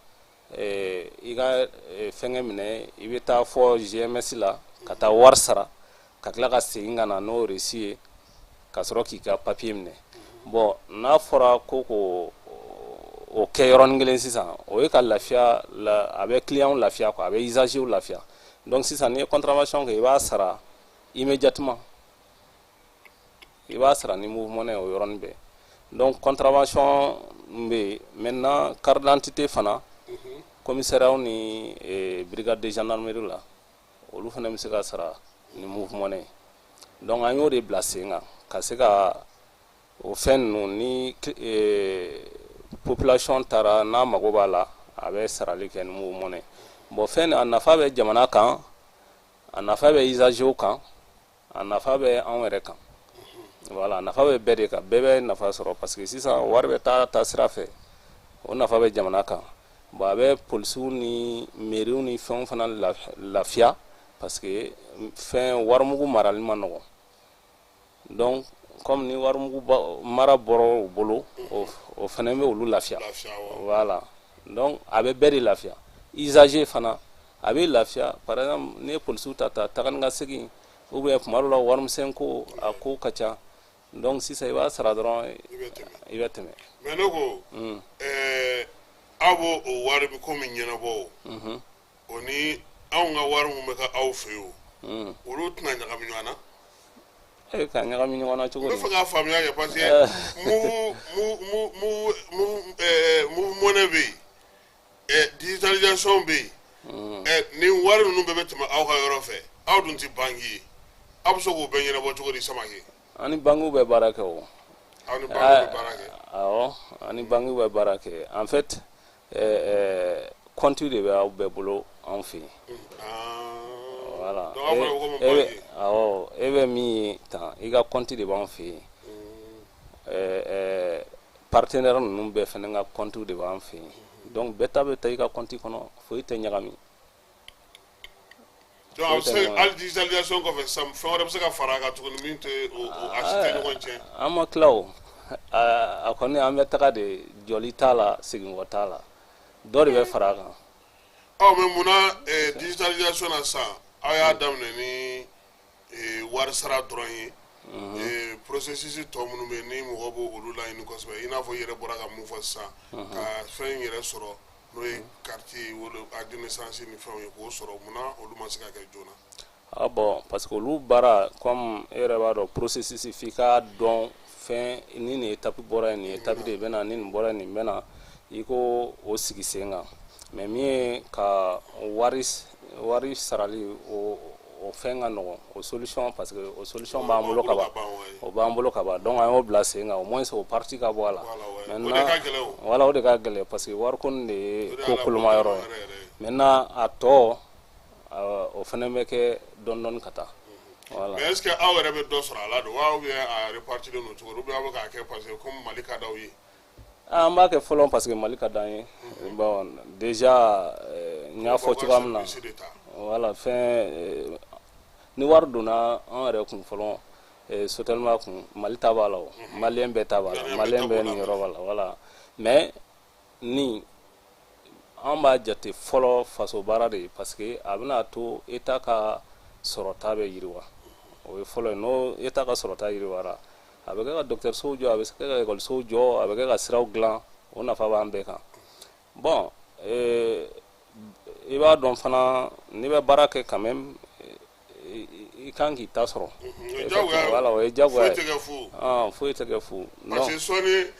i ka fɛnkɛ minɛ, i bɛ taa fɔ GMS la ka taa wari sara, ka tila ka segin ka na n'o reçu ye, ka sɔrɔ k'i ka papier minɛ. Bon, n'a fɔra ko k'o o kɛ yɔrɔnin kelen sisan, o ye ka lafiya la, a bɛ client lafiya quoi, a bɛ usager lafiya. Donc sisan, n'i ye contravention kɛ, i b'a sara immédiatement, i b'a sara ni Moov Money o yɔrɔnin bɛɛ. Donc contravention bɛ yen. Maintenant, carte d'identité fana, commissariat ni brigade de gendarmerie la, olu fana bɛ se ka sara ni Moov Money ye. Donc an y'o de bila sen kan ka se ka o fɛn ninnu, ni population taara n'a mago b'a la, a bɛ sarali kɛ ni Moov Money. Bon, fɛn a nafa bɛ jamana kan, a nafa bɛ usagers kan, a nafa bɛ anw yɛrɛ kan. Voilà, a nafa bɛ bɛɛ de kan, bɛɛ bɛ nafa sɔrɔ, parce que sisan wari bɛ taa taa sira fɛ, o nafa bɛ jamana kan. Bon, a bɛ polisiw ni mairies ni fɛnw fana lafiya, parce que fɛn warimugu marali ma nɔgɔn. Donc comme ni warimugu mara bɔra u bolo, o fana bɛ olu lafiya. Lafiya wa. Voilà, donc a bɛ bɛɛ de lafiya. Usager fana a bɛ lafiya. Par exemple, n'i ye polisiw ta ta taga ni ka segin, ou bien tuma dɔw la warimisɛn ko, a ko ka ca. Donc sisan i b'a sara dɔrɔn, I bɛ tɛmɛ. I bɛ tɛmɛ. Mais ne ko, aw b'o o wari ko min ɲɛnabɔ, o o ni anw ka wari min bɛ kɛ aw fɛ yen, o olu tɛna ɲagami ɲɔgɔn na? E ka ɲagami ɲɔgɔn na cogo N bɛ di? fɛ k'a faamuya kɛ, parce que Moov Money bɛ yen, digitalisation bɛ yen, nin wari ninnu bɛɛ bɛ tɛmɛ aw ka yɔrɔ fɛ. Aw dun tɛ banki ye, aw bɛ se k'o bɛɛ ɲɛnabɔ cogo di, Samake? An ni bankiw bɛ baara kɛ o. Aw ni bankiw bɛ baara kɛ? Awɔ, an ni bankiw bɛ baara kɛ. En fait, compte de bɛ aw bɛɛ bolo anw fɛ yen. Ah. Voilà. Donc aw fana bɛ komi E bɛ banki. Awɔ, e bɛ min ye tan, i ka compte de b'an fɛ yen. Partenaire ninnu bɛɛ fana ka compte de b'an fɛ yen. Donc bɛɛ ta bɛ taa i ka compte kɔnɔ, foyi tɛ ɲagami. Donc a bɛ se hali digitalisation kɔfɛ sisan, fɛn wɛrɛ bɛ se ka fara a kan tuguni min tɛ o, a si tɛ ɲɔgɔn tiɲɛ? An ma tila o. A kɔni, an bɛ taga de, jɔli t'a la, seginkɔ t'a la, dɔ de bɛ fara a kan. Ɔ, mais munna digitalisation na sisan, aw y'a daminɛ ni wari sara dɔrɔn ye? Processus tɔ minnu bɛ yen ni mɔgɔ b'o olu laɲini kosɛbɛ, i n'a fɔ i yɛrɛ bɔra ka mun fɔ sisan, ka fɛn in yɛrɛ sɔrɔ, n'o ye carte wolo, acte de naissance ni fɛnw ye, k'o sɔrɔ, munna olu ma se ka kɛ joona? Ah bon, parce que olu baara, comme e yɛrɛ b'a dɔn, processus f'i k'a dɔn fɛn ni nin étape bɔra yen, nin étape de bɛ na, ni nin bɔra yen, nin bɛ na, i ko o sigi sen kan. Mais min ye ka wari sarali, o fɛn ka nɔgɔn, o solution, parce que o solution b'an bolo ka ban, o b'an bolo ka ban. Donc an y'o bila sen kan, au moins o partie ka bɔ a la. Maintenant, voilà, o de ka gɛlɛn, parce que wariko nin de ye ko koloma yɔrɔ ye. Maintenant, a tɔ, o fana bɛ kɛ dɔɔni dɔɔni ka taa. Voilà. Mais est ce que aw yɛrɛ bɛ dɔ sɔrɔ a la don wa, ou bien a répartilen don cogo di, ou bien aw bɛ k'a kɛ parce que comme Mali ka d'aw ye? An b'a kɛ fɔlɔ parce que Mali ka d'an ye. Bon, déjà, n y'a fɔ cogoya min na, voilà, fɛn ni wari donna an yɛrɛ kun fɔlɔ, Sotelma kun, Mali ta b'a la, o malien bɛɛ ta b'a la, malien bɛɛ niyɔrɔ b'a la, voilà. Mais ni an b'a jate fɔlɔ faso baara de ye, parce que a bɛna to État ka sɔrɔta bɛ yiriwa, o ye fɔlɔ ye. N'o État ka sɔrɔta yiriwara, a bɛ kɛ ka dɔgɔtɔrɔsow jɔ, a bɛ kɛ ka ekɔlisow jɔ, a bɛ kɛ ka siraw dilan, o nafa b'an bɛɛ kan. Bon, i b'a dɔn fana, n'i bɛ baara kɛ quand même, i kan k'i ta sɔrɔ. Voilà, o ye diyagoya ye. Foyi tɛ kɛ fu. Foyi tɛ kɛ fu. Parce que sɔɔni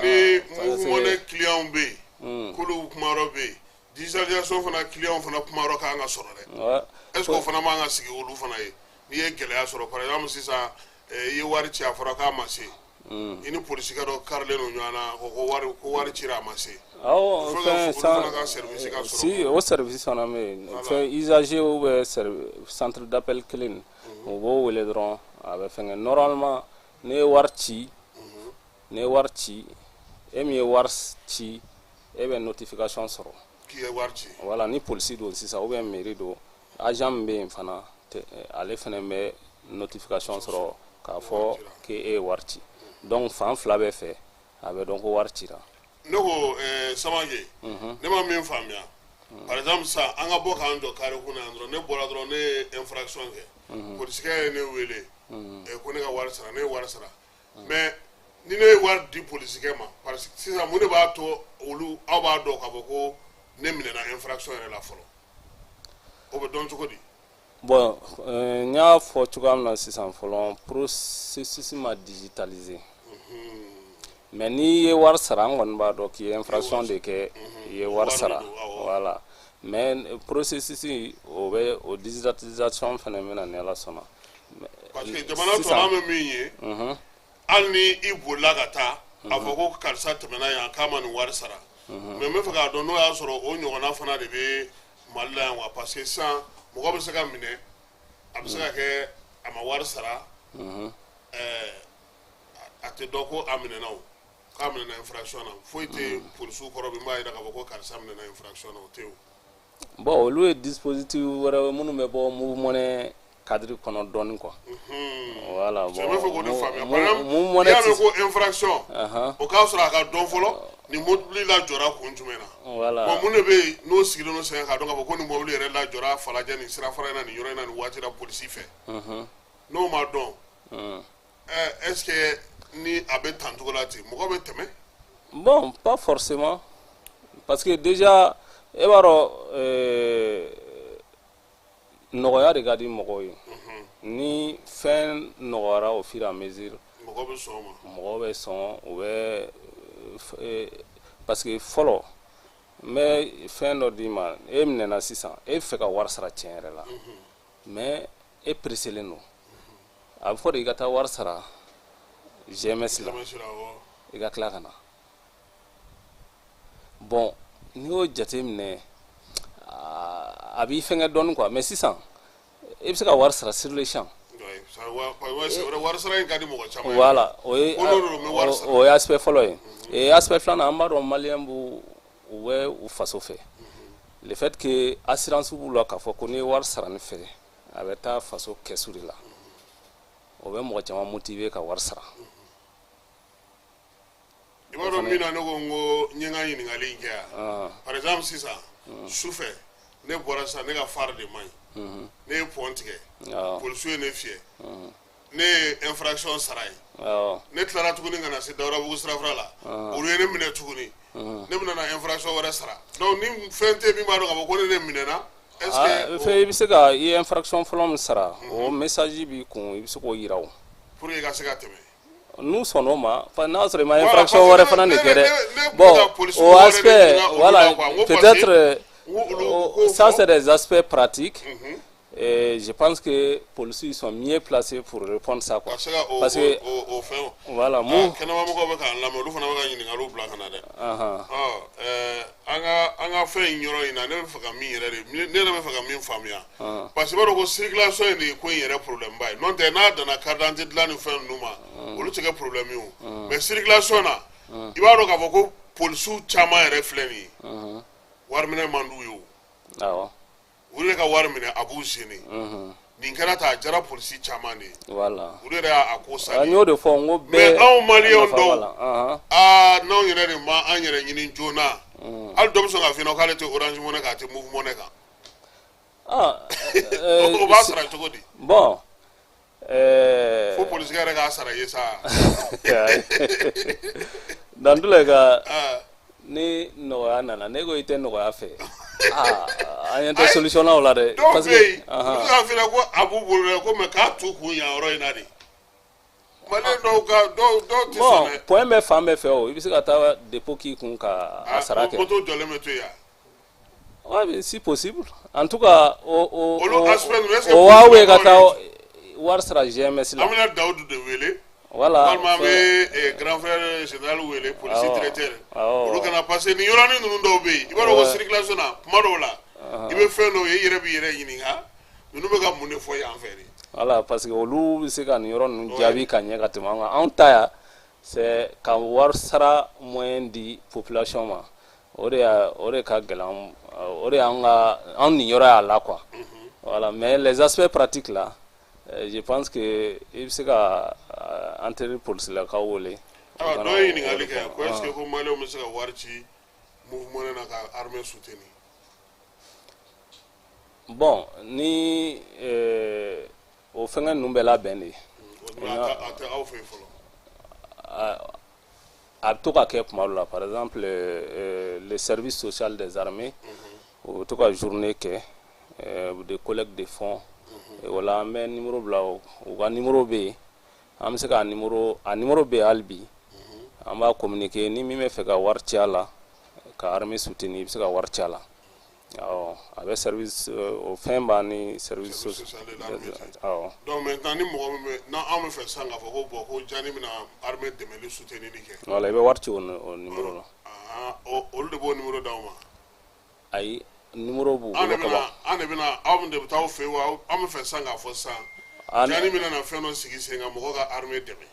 ni Moov Money client bɛ yen, k'olu kumayɔrɔ bɛ yen, digitalisation fana client fana kumayɔrɔ kan ka sɔrɔ dɛ. Est ce que o fana man ka sigi olu fana ye? N'i ye gɛlɛya sɔrɔ, par exemple sisan, i ye wari ci, a fɔra k'a ma se, i ni polisikɛ dɔ karilen don ɲɔgɔn na, ko wari cira, a ma se. Awɔ, fɛn san ka service ka sɔrɔ. Si, o service fana bɛ yen. Fɛn usager ou bien centre d'appel kelen, o b'o wele dɔrɔn, a bɛ fɛnkɛ. Normalement, n'i ye wari ci, e min ye wari ci, e bɛ notification sɔrɔ k'i ye wari ci. Voilà, ni polisi don sisan, ou bien mairie don, agent min bɛ yen fana, ale fana bɛ notification sɔrɔ k'a fɔ k'e ye wari ci. Donc fan fila bɛɛ fɛ, a bɛ dɔn ko wari cira. Ne ko, Samake, ne ma min faamuya, par exemple sisan, an ka bɔ k'an jɔ carré kunna yan dɔrɔn, ne bɔra dɔrɔn, ne ye infraction kɛ, polisikɛ ye ne wele ko ne ka wari sara, ne ye wari sara. Mais ni ne ye wari di polisikɛ ma, parce que sisan, mun de b'a to olu, aw b'a dɔn k'a fɔ ko ne minɛna infraction yɛrɛ la fɔlɔ? O bɛ dɔn cogo di? Bon, n y'a fɔ cogoya min na sisan, fɔlɔ processus ma digitaliser. Mais n'i ye wari sara, an kɔni b'a dɔn k'i ye infraction de kɛ, i ye wari sara, voilà. Mais processus, o bɛ o digitalisation fana bɛ na ni Ala sɔnna. Parce que jamana tɔ an bɛ min ye, hali ni i bolila ka taa, a fɔ ko karisa tɛmɛna yan k'a ma nin wari sara. Mais n bɛ fɛ k'a dɔn n'o y'a sɔrɔ o ɲɔgɔnna fana de bɛ Mali la yan wa? Parce que sisan, mɔgɔ bɛ se ka minɛ, a bɛ se ka kɛ a ma wari sara, a tɛ dɔn ko a minɛna, o k'a minɛna infraction na. Foyi tɛ polisiw kɔrɔ bi n b'a jira k'a fɔ ko karisa minɛna infraction na, o tɛ o. Bon, olu ye dispositif wɛrɛ minnu bɛ bɔ Moov Money cadre kɔnɔ dɔɔni quoi. Voilà, bon. N bɛ fɛ k'o de faamuya. Par exemple, n'i y'a mɛn ko infraction, o k'a sɔrɔ a ka dɔn fɔlɔ nin mobili lajɔra kun jumɛn na. Bon, mun de bɛ yen n'o sigilen don sen kan k'a dɔn k'a fɔ ko nin mobili yɛrɛ lajɔra Falajɛ nin sirafara in na, nin yɔrɔ in na, nin waati la, polisi fɛ? N'o ma dɔn, est ce que ni a bɛ tan cogo la ten, mɔgɔ bɛ tɛmɛ? Bon, pas forcément, parce que déjà e b'a dɔn, nɔgɔya de ka di mɔgɔw ye. Ni fɛn nɔgɔyara au fur et à mesure, mɔgɔ bɛ sɔn o ma. Mɔgɔw bɛ sɔn, u bɛ, parce que fɔlɔ, n bɛ fɛn dɔ d'i ma, e minɛna sisan, e bɛ fɛ ka wari sara tiɲɛ yɛrɛ la, mais e pressélen don, a bɛ fɔ de i ka taa wari sara GMS la, i ka tila ka na. Bon, n'i y'o jate minɛ, a b'i fɛngɛ dɔɔni quoi. Mais sisan, e bɛ se ka wari sara sur le champ. Wari sara in ka di mɔgɔ caman ye. Voilà, o ye aspect fɔlɔ ye. Et aspect filanan, an b'a dɔn malien b'u, u bɛ u faso fɛ. Le fait que assurance b'u la k'a fɔ ko n'i ye wari sara ne fɛ, a bɛ taa faso kɛsu de la, o bɛ mɔgɔ caman motiver ka wari sara. I b'a dɔn min na, ne ko n ko n ye n ka ɲininkali in kɛ yan. Par exemple, sisan su fɛ, ne bɔra sisan, ne ka phare de man ɲi, ne ye pont tigɛ, polisiw ye ne fiyɛ, ne ye infraction sara ye. Ne tilara tuguni ka na se Dawudabugu sirafara la, olu ye ne minɛ tuguni, ne bɛna na infraction wɛrɛ sara. Donc ni fɛn tɛ min b'a dɔn k'a fɔ ko ne minɛna, est ce que Fɛn, i bɛ se ka i ye infraction fɔlɔ min sara, o message b'i kun, i bɛ se k'o yira o. Pour que i ka se ka tɛmɛ. N'u sɔnn'o ma, n'a sɔrɔ i ma infraction wɛrɛ fana de kɛ dɛ. Bon, o aspect, voilà, peut-être ça, c'est des aspects pratiques. Et je pense que policiers sont mieux placés pour répondre ça, quoi. Parce que voilà, mu kɛnɛmamɔgɔw bɛ k'an lamɛn, olu fana bɛ ka ɲininkaliw bila ka na dɛ. An ka fɛn in yɔrɔ in na, ne bɛ fɛ ka min yɛrɛ de, ne yɛrɛ bɛ fɛ ka min faamuya, parce que i b'a dɔn ko circulation in de ye ko in yɛrɛ problème ba ye. N'o tɛ, n'a danna carte d'identité dilan ni fɛn ninnu ma, olu tɛ kɛ problème ye o. Mais circulation na, i b'a dɔn k'a fɔ ko polisiw caman yɛrɛ filɛ nin ye, wari minɛ man d'u ye o. Olu yɛrɛ ka wari minɛ, a b'u gêner. Nin kɛra tan, a diyara polisi caman de ye. Olu yɛrɛ y'a ko sa. N y'o de fɔ n ko bɛɛ. Mais anw maliyɛnw dɔw, aa, n'anw yɛrɛ de ma an yɛrɛ ɲini joona, hali dɔ bɛ sɔn k'a f'i ɲɛna k'ale tɛ Orange Money kan, a tɛ Moov Money kan. O b'a sara cogo di? Bon. Fo polisikɛ yɛrɛ k'a sara i ye sa. Dans tous les cas, ni nɔgɔya nana, ne ko i tɛ nɔgɔya fɛ, aa, an ɲɛ tɛ solution na o la dɛ. Dɔw bɛ yen, olu bɛ k'a f'i ɲɛna ko a b'u bolo dɛ, ko mais k'a t'u kun yan yɔrɔ in na de. Maliyɛn dɔw ka dɔw tɛ sɔn dɛ. Bon, point bɛ fan bɛɛ fɛ o, i bɛ se ka taa dépôt k'i kun ka a sara kɛ. Moto jɔlen bɛ to yen. Ouais, si possible. En tout cas, o Olu aspect ninnu, est ce que o waa we ka taa wari sara GMS la. An bɛna Dawudu de wele. Voilà. Walima an bɛ grand frère général wele, polisi directeur. Olu kana, parce que nin yɔrɔnin ninnu dɔw bɛ yen, i b'a dɔn ko circulation na, kuma dɔw la, i bɛ fɛn dɔw ye, i yɛrɛ b'i yɛrɛ ɲininka, ninnu bɛ ka mun de fɔ yan fɛ de. Voilà, parce que olu bɛ se ka nin yɔrɔ ninnu jaabi ka ɲɛ ka tɛmɛ an kan. Anw ta yan, c'est ka wari sara moyen di population ma. O de y'a, o de ka gɛlɛn, o de y'an ka, anw niyɔrɔ y'a la, quoi. Voilà, mais les aspects pratiques là, je pense que i bɛ se ka an teri polisilakaw wele. Ayiwa, dɔ ye ɲininkali kɛ ko est ce que ko maliyɛnw bɛ se ka wari ci Moov Money na ka armée soutenir? Bon, ni o fɛngɛ ninnu bɛ labɛn de. A tɛ aw fɛ yen fɔlɔ. A bɛ to ka kɛ tuma dɔ la. Par exemple, le service social des armées, o bɛ to ka journée kɛ de collecte de fonds. O la, an bɛ numéro bila, u ka numéro bɛ yen, an bɛ se ka numéro, a numéro bɛ yen hali bi, an b'a communiquer. Ni min bɛ fɛ ka wari ci a la ka armée soutenir, i bɛ se ka wari ci a la. Awɔ, a bɛ service, o fɛn b'an ni service social de l'armée. Awɔ. Donc maintenant, ni mɔgɔ min bɛ, n'an bɛ fɛ sisan k'a fɔ ko bon, ko Jani bɛna armée dɛmɛli soutenir kɛ. Voilà, i bɛ wari ci o numéro la. Olu de b'o numéro d'aw ma? Ayi, numéro b'u An de bolo ka ban. bɛna, an de bɛna, aw de bɛ taa aw fɛ yen wa? An bɛ fɛ sisan k'a fɔ sisan, Jani bɛna na fɛn dɔ sigi sen kan, mɔgɔ ka armée dɛmɛ.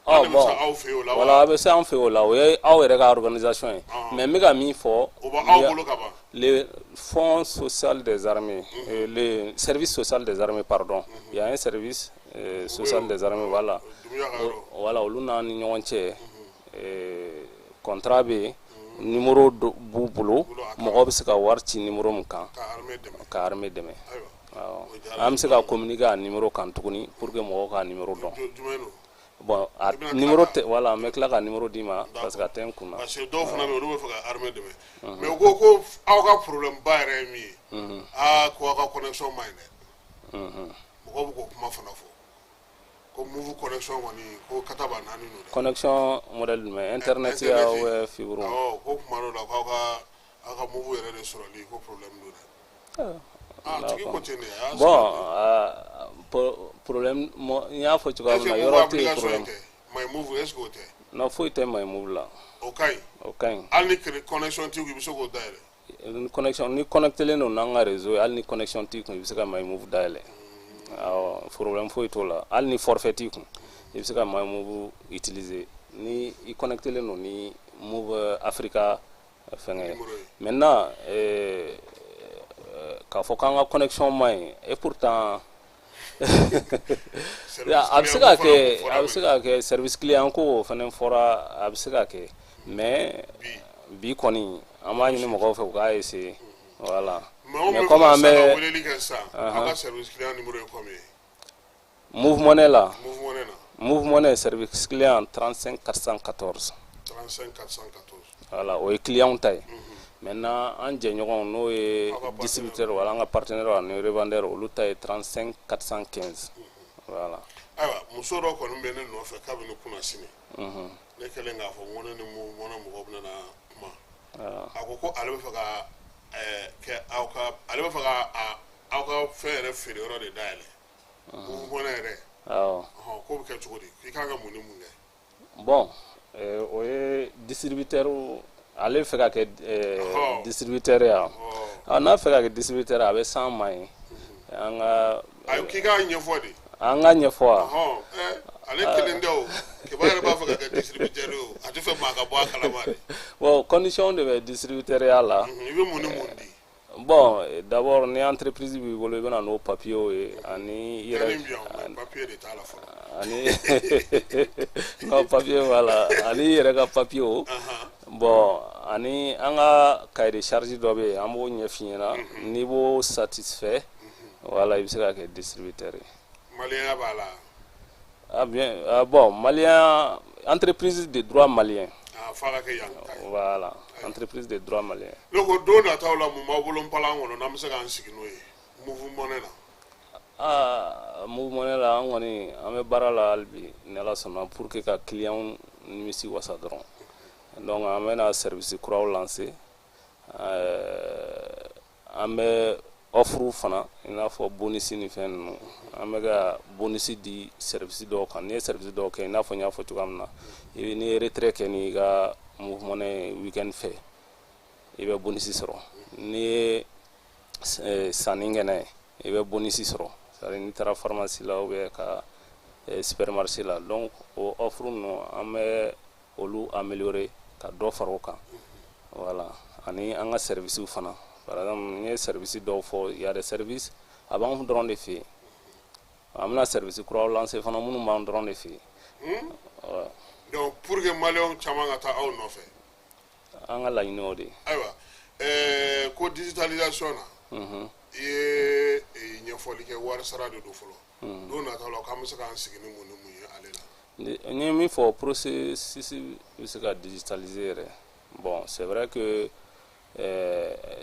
An de bɛ se aw fɛ yen o la wa? Voilà, a bɛ se an fɛ yen o la, o ye aw yɛrɛ ka organisation ye. Mais n bɛ ka min fɔ. O b'aw bolo ka ban. Le fonds social des armées, le service social des armées, pardon. Il y a un service social des armées, voilà. Voilà, olu n'an ni ɲɔgɔn cɛ, contrat bɛ yen, numéro b'u bolo, mɔgɔ bɛ se ka wari ci numéro min kan ka armée dɛmɛ. Ka armée dɛmɛ. Awɔ. An bɛ se ka communiquer a numéro kan tuguni pour que mɔgɔw ka numéro dɔn. Jumɛn don? Bon, a numéro tɛ, voilà, n bɛ tila ka numéro d'i ma parce que a tɛ n kun na. Parce que dɔw fana bɛ yen, olu bɛ fɛ ka armée dɛmɛ, mais u ko ko aw ka problème ba yɛrɛ ye min ye, aa, ko aw ka connexion man ɲi dɛ. Mɔgɔw bɛ k'o kuma fana fɔ ko Moov connexion kɔni, ko kata b'a naani don dɛ. Connexion modèle jumɛn? Internet ya ou bien fibre? Awɔ, ko kuma dɔw la, k'aw ka, aw ka Moov yɛrɛ de sɔrɔli ko problème don dɛ. Ah, tigi ko ten de. A y'a Bon, problème, n y'a fɔ cogoya min na, yɔrɔ tɛ yen problème. My Moov, est ce que o tɛ? Non, foyi tɛ My Moov la. O ka ɲi. O ka ɲi. Hali ni connexion t'i kun, i bɛ se k'o dayɛlɛ? Ni connexion, ni connecté don n'an ka réseau ye, hali ni connexion t'i kun, i bɛ se ka My Moov dayɛlɛ. Awɔ, problème foyi t'o la. Hali ni forfait t'i kun, i bɛ se ka My Moov utiliser ni i connecté don ni Moov Africa. Fɛngɛ ye. Maintenant, k'a fɔ k'an ka connexion man ɲi, et pourtant a bɛ se ka kɛ, a bɛ se ka kɛ service client ko o fana fɔra, a bɛ se ka kɛ, mais bi kɔni an b'a ɲini mɔgɔw fɛ u k'a essayer, voilà. Mais comme an bɛ weleli kɛ sisan, aw ka service client numéro ye combien? Moov Money la. Moov Money na. Moov Money service client 35 414. 35 414. Voilà, o ye client ta ye. Maintenant, an jɛɲɔgɔnw, n'o ye distributeur wala an ka partenaire ani revendeur, olu ta ye 35 415, voilà. Ayiwa, muso dɔ kɔni bɛ ne nɔfɛ kabini kunna sini. Ne kɛlen k'a fɔ n ko ne ni Moov Money mɔgɔw bɛna kuma, a ko ko ale bɛ fɛ ka kɛ aw ka, ale bɛ fɛ ka aw ka fɛn yɛrɛ feere yɔrɔ de dayɛlɛ, Moov Money yɛrɛ. Awɔ. K'o bɛ kɛ cogo di? I kan ka mun ni mun kɛ? Bon, o ye distributeur, ale bɛ fɛ ka kɛ distributeur ye wa? N'a fɛ ka kɛ distributeur, a bɛ s'an ma yen, an ka. Ayi, k'i k'a ɲɛfɔ de. An ka ɲɛfɔ wa? Ale kelen tɛ o, Keba yɛrɛ b'a fɛ ka kɛ distributeur ye o, a tɛ fɛ maa ka bɔ a kalama de. Bon, condition de bɛ distributeur ya la. I bɛ mun ni mun di? Bon, d'abord, ni entreprise b'i bolo, i bɛ na n'o papier ye ani i yɛrɛ. Papier de t'a la fɔlɔ. Ani non, papier b'a la, ani i yɛrɛ ka papier o. Bon, ani an ka cahier de charge dɔ bɛ yen, an b'o ɲɛf'i ɲɛna, n'i b'o satisfait, voilà, i bɛ se ka kɛ distributeur ye. Maliyɛnya b'a la. Ah bien, ah, bon, malien, entreprise de droit malien. Ah, f'a ka kɛ yan ta ye. Voilà, entreprise de droit malien. Ne ko don nataw la, mun b'aw bolo npalan kɔnɔ n'an bɛ se k'an sigi n'o ye Moov Money na? Ah, Moov Money la, an kɔni an bɛ baara la hali bi, ni Ala sɔnna, pour que ka client nimisi wasa dɔrɔn. Donc an bɛna service kuraw lancer, an bɛ offre fana, i n'a fɔ bonus ni fɛn ninnu. An bɛ ka bonus di service dɔw kan. N'i ye service dɔw kɛ, i n'a fɔ n y'a fɔ cogoya min na, i bɛ n'i ye retrait kɛ n'i ka Moov Money weekend fɛ, i bɛ bonus sɔrɔ. N'i ye sanni kɛ n'a ye, i bɛ bonus sɔrɔ, c'est à dire n'i taara pharmacie la ou bien ka supermarché la. Donc o offre ninnu, an bɛ olu améliorer ka dɔ fara o kan, voilà. Ani an ka service fana, par exemple, n ye service dɔw fɔ, il y a des services a b'anw dɔrɔn de fɛ yen. An bɛna service kuraw lancer fana minnu b'an dɔrɔn de fɛ yen. Donc pour que maliyɛnw caman ka taa aw nɔfɛ. An ka laɲini o de ye. Ayiwa, ko digitalisation na, i ye ɲɛfɔli kɛ, wari sara de don fɔlɔ. Don nataw la, k'an bɛ se k'an sigi ni mun ni mun ye ale la? N ye min fɔ, processus bɛ se ka digitaliser yɛrɛ. Bon, c'est vrai que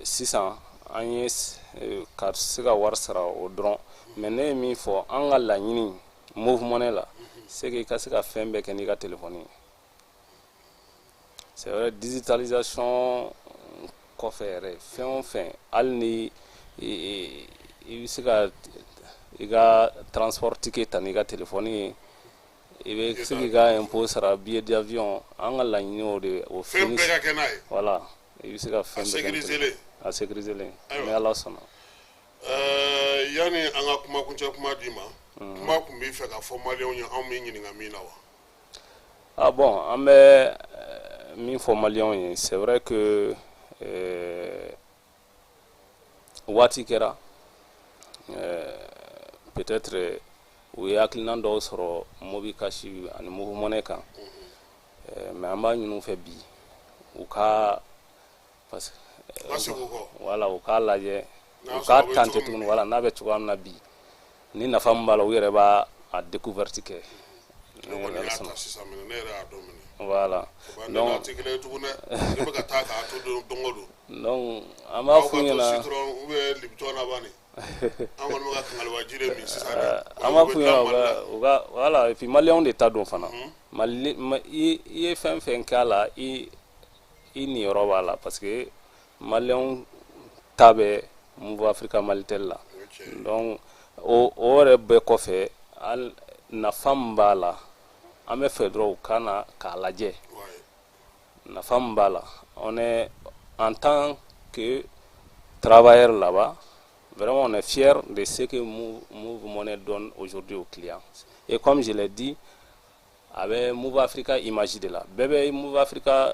sisan an ye ka se ka wari sara o dɔrɔn, mais ne ye min fɔ, an ka laɲini Moov Money la, c'est que i ka se ka fɛn bɛɛ kɛ n'i ka téléphone ye. C'est vrai, digitalisation kɔfɛ yɛrɛ, fɛn o fɛn, hali ni i bɛ se ka i ka transport ticket ta n'i ka téléphone ye, i bɛ se k'i ka impôt sara, billet d'avion, an ka laɲini o de o. Fɛn bɛɛ ka kɛ n'a ye. Voilà, i bɛ se ka fɛn bɛɛ kɛ. A sécurisé. A sécurisé, ni Ala sɔnna. Yanni an ka kuma kuncɛ kuma d'i ma, kuma tun b'i fɛ ka fɔ maliyɛnw ye, anw b'i ɲininka min na wa? Ah bon, an bɛ min fɔ maliyɛnw ye, c'est vrai que waati kɛra, peut-être u ye hakilina dɔw sɔrɔ MobiCash ani Moov Money kan, mais an b'a ɲini u fɛ bi u ka, parce que voilà, u k'a lajɛ, u k'a tenter tuguni, voilà, n'a bɛ cogoya min na bi, ni nafa min b'a la, u yɛrɛ b'a a découverte kɛ. Ne kɔni y'a ta sisan minɛ, ne yɛrɛ y'a dɔn minɛ. Voilà. Donc ne tɛ kelen ye tugun dɛ, ne bɛ ka taa k'a to don o don. Donc an b'a f'u ɲɛna. Aw ka to citron ou bien Lipton na bani. An kɔni bɛ ka kangalibaji de min sisan dɛ. An b'a f'u ɲɛna u ka, voilà, et puis maliyɛnw de ta don fana. Mali, i ye fɛn fɛn k'a la, i niyɔrɔ b'a la, parce que maliyɛnw ta bɛ Moov Africa Malitel la. Donc o yɛrɛ bɛɛ kɔfɛ, hali nafa min b'a la, an bɛ fɛ dɔrɔn u ka na k'a lajɛ nafa min b'a la. On est, en tant que travailleur là-bas, vraiment on est fier de ce que Moov Money donne aujourd'hui aux clients. Et comme je l'ai dit, a bɛ Moov Africa image de la, bɛɛ bɛ Moov Africa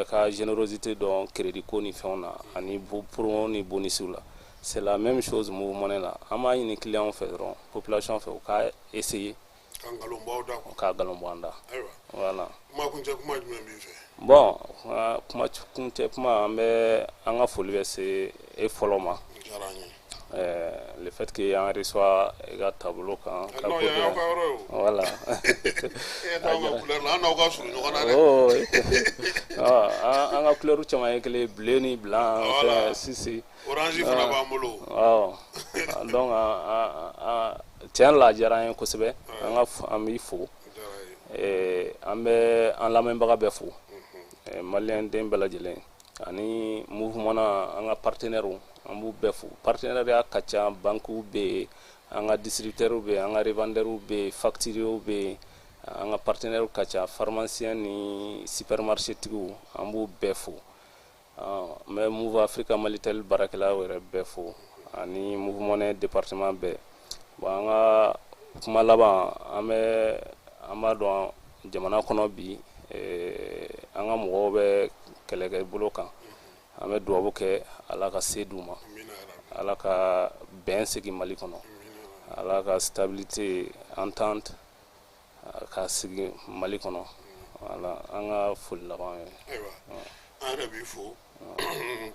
ka générosité dɔn crédit ko ni fɛnw na ani promo ni bonus la. C'est la même chose Moov Money la. An b'a ɲini client fɛ dɔrɔn, population fɛ, u ka essayer. Ka nkalon bɔ aw da quoi. Ka nkalon bɔ an da. Ayiwa. Voilà. Kuma kuncɛ kuma jumɛn b'i fɛ? Bon, kuma kuncɛ kuma, an bɛ an ka foli bɛ se e fɔlɔ ma. Diyara an ye. Le fait que an reçoit i ka tableau kan. Ka non, yan y'aw ka yɔrɔ ye o. Voilà. E t'anw ka couleur la, an n'aw ka surun ɲɔgɔn na dɛ. Oh, an ka couleur caman ye kelen, bleu ni blanc. Voilà. Fɛn, si si. Orange fana b'an bolo. Awɔ, donc tiɲɛ la, a diyara an ye kosɛbɛ. An ka an b'i fo. Diyara an ye. An bɛ an lamɛnbaga bɛɛ fo, maliyɛn den bɛɛ lajɛlen ani mouvement na, an ka partenaires, an b'u bɛɛ fo. Partenariat ka ca, banques bɛ yen, an ka distributeurs bɛ yen, an ka revendeurs bɛ yen, facturiers bɛ yen, an ka partenaires ka ca, pharmacien ni supermarché tigiw, an b'u bɛɛ fo. N bɛ Moov Africa Malitel baarakɛlaw yɛrɛ bɛɛ fo ani Moov Money département bɛɛ. Bon, an ka kuma laban, an bɛ an b'a dɔn jamana kɔnɔ bi, an ka mɔgɔw bɛ kɛlɛkɛ bolo kan. An bɛ dugawu kɛ, Ala ka se d'u ma. Amina yarabi. Ala ka bɛn segin Mali kɔnɔ, Ala ka stabilité, entente ka sigi Mali kɔnɔ. Voilà, an ka foli laban ye. Ayiwa, an yɛrɛ b'i fo,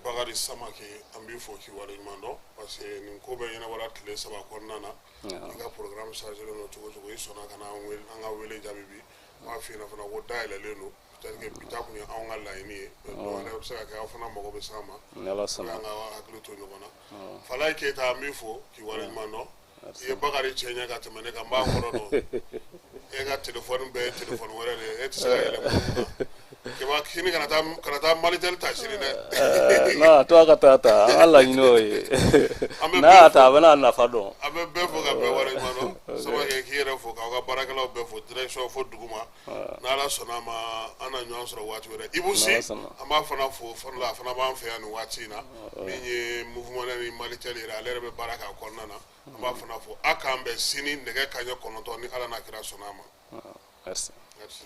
Bakari Samake, an b'i fo k'i waleɲuman dɔn, parce que nin ko bɛɛ ɲɛnabɔra tile 3 kɔnɔna na. I ka programme chargé don cogo cogo, i sɔnna ka na an wele, an ka wele jaabi. Bi n b'a f'i ɲɛna fana ko dayɛlɛlen don. Peut-être que bi ta kun ye anw ka laɲini ye, mais dɔw wɛrɛ bɛ se ka kɛ, aw fana mago bɛ s'an ma. Ni Ala sɔnna. An ka hakili to ɲɔgɔn na. Falaye Keyita, an b'i fo k'i waleɲuman dɔn. I ye Bakari cɛ ɲɛ ka tɛmɛ ne kan, n b'a kɔrɔ dɔn. E ka telefɔni bɛɛ ye telefɔni wɛrɛ de ye, e tɛ se ka yɛlɛ mɔgɔ kan. Keba sini kana taa Malitel ta sini dɛ. Non, a to a ka taa ta, an ka laɲini y'o ye. An bɛ N'a y'a bɛɛ ta, a fo. bɛna nafa dɔn. An bɛ bɛɛ fo ka bɛɛ waleɲuman dɔn. Samakɛ, k'i yɛrɛ fo, k'aw ka baarakɛlaw bɛɛ fo, direction fo duguma. N'Ala sɔnna a ma, an na ɲɔgɔn sɔrɔ waati wɛrɛ. Ibou Sy, N'Ala sɔnna. an b'a fana fo fana la, a fana b'an fɛ yan nin waati in na, min ye mouvement ni Malitel yɛrɛ, ale yɛrɛ bɛ baara k'a kɔnɔna na. An b'a fana fo. A k'an bɛn sini nɛgɛ kanɲɛ 9, ni Ala n'a kira sɔnna a ma. Merci. Merci.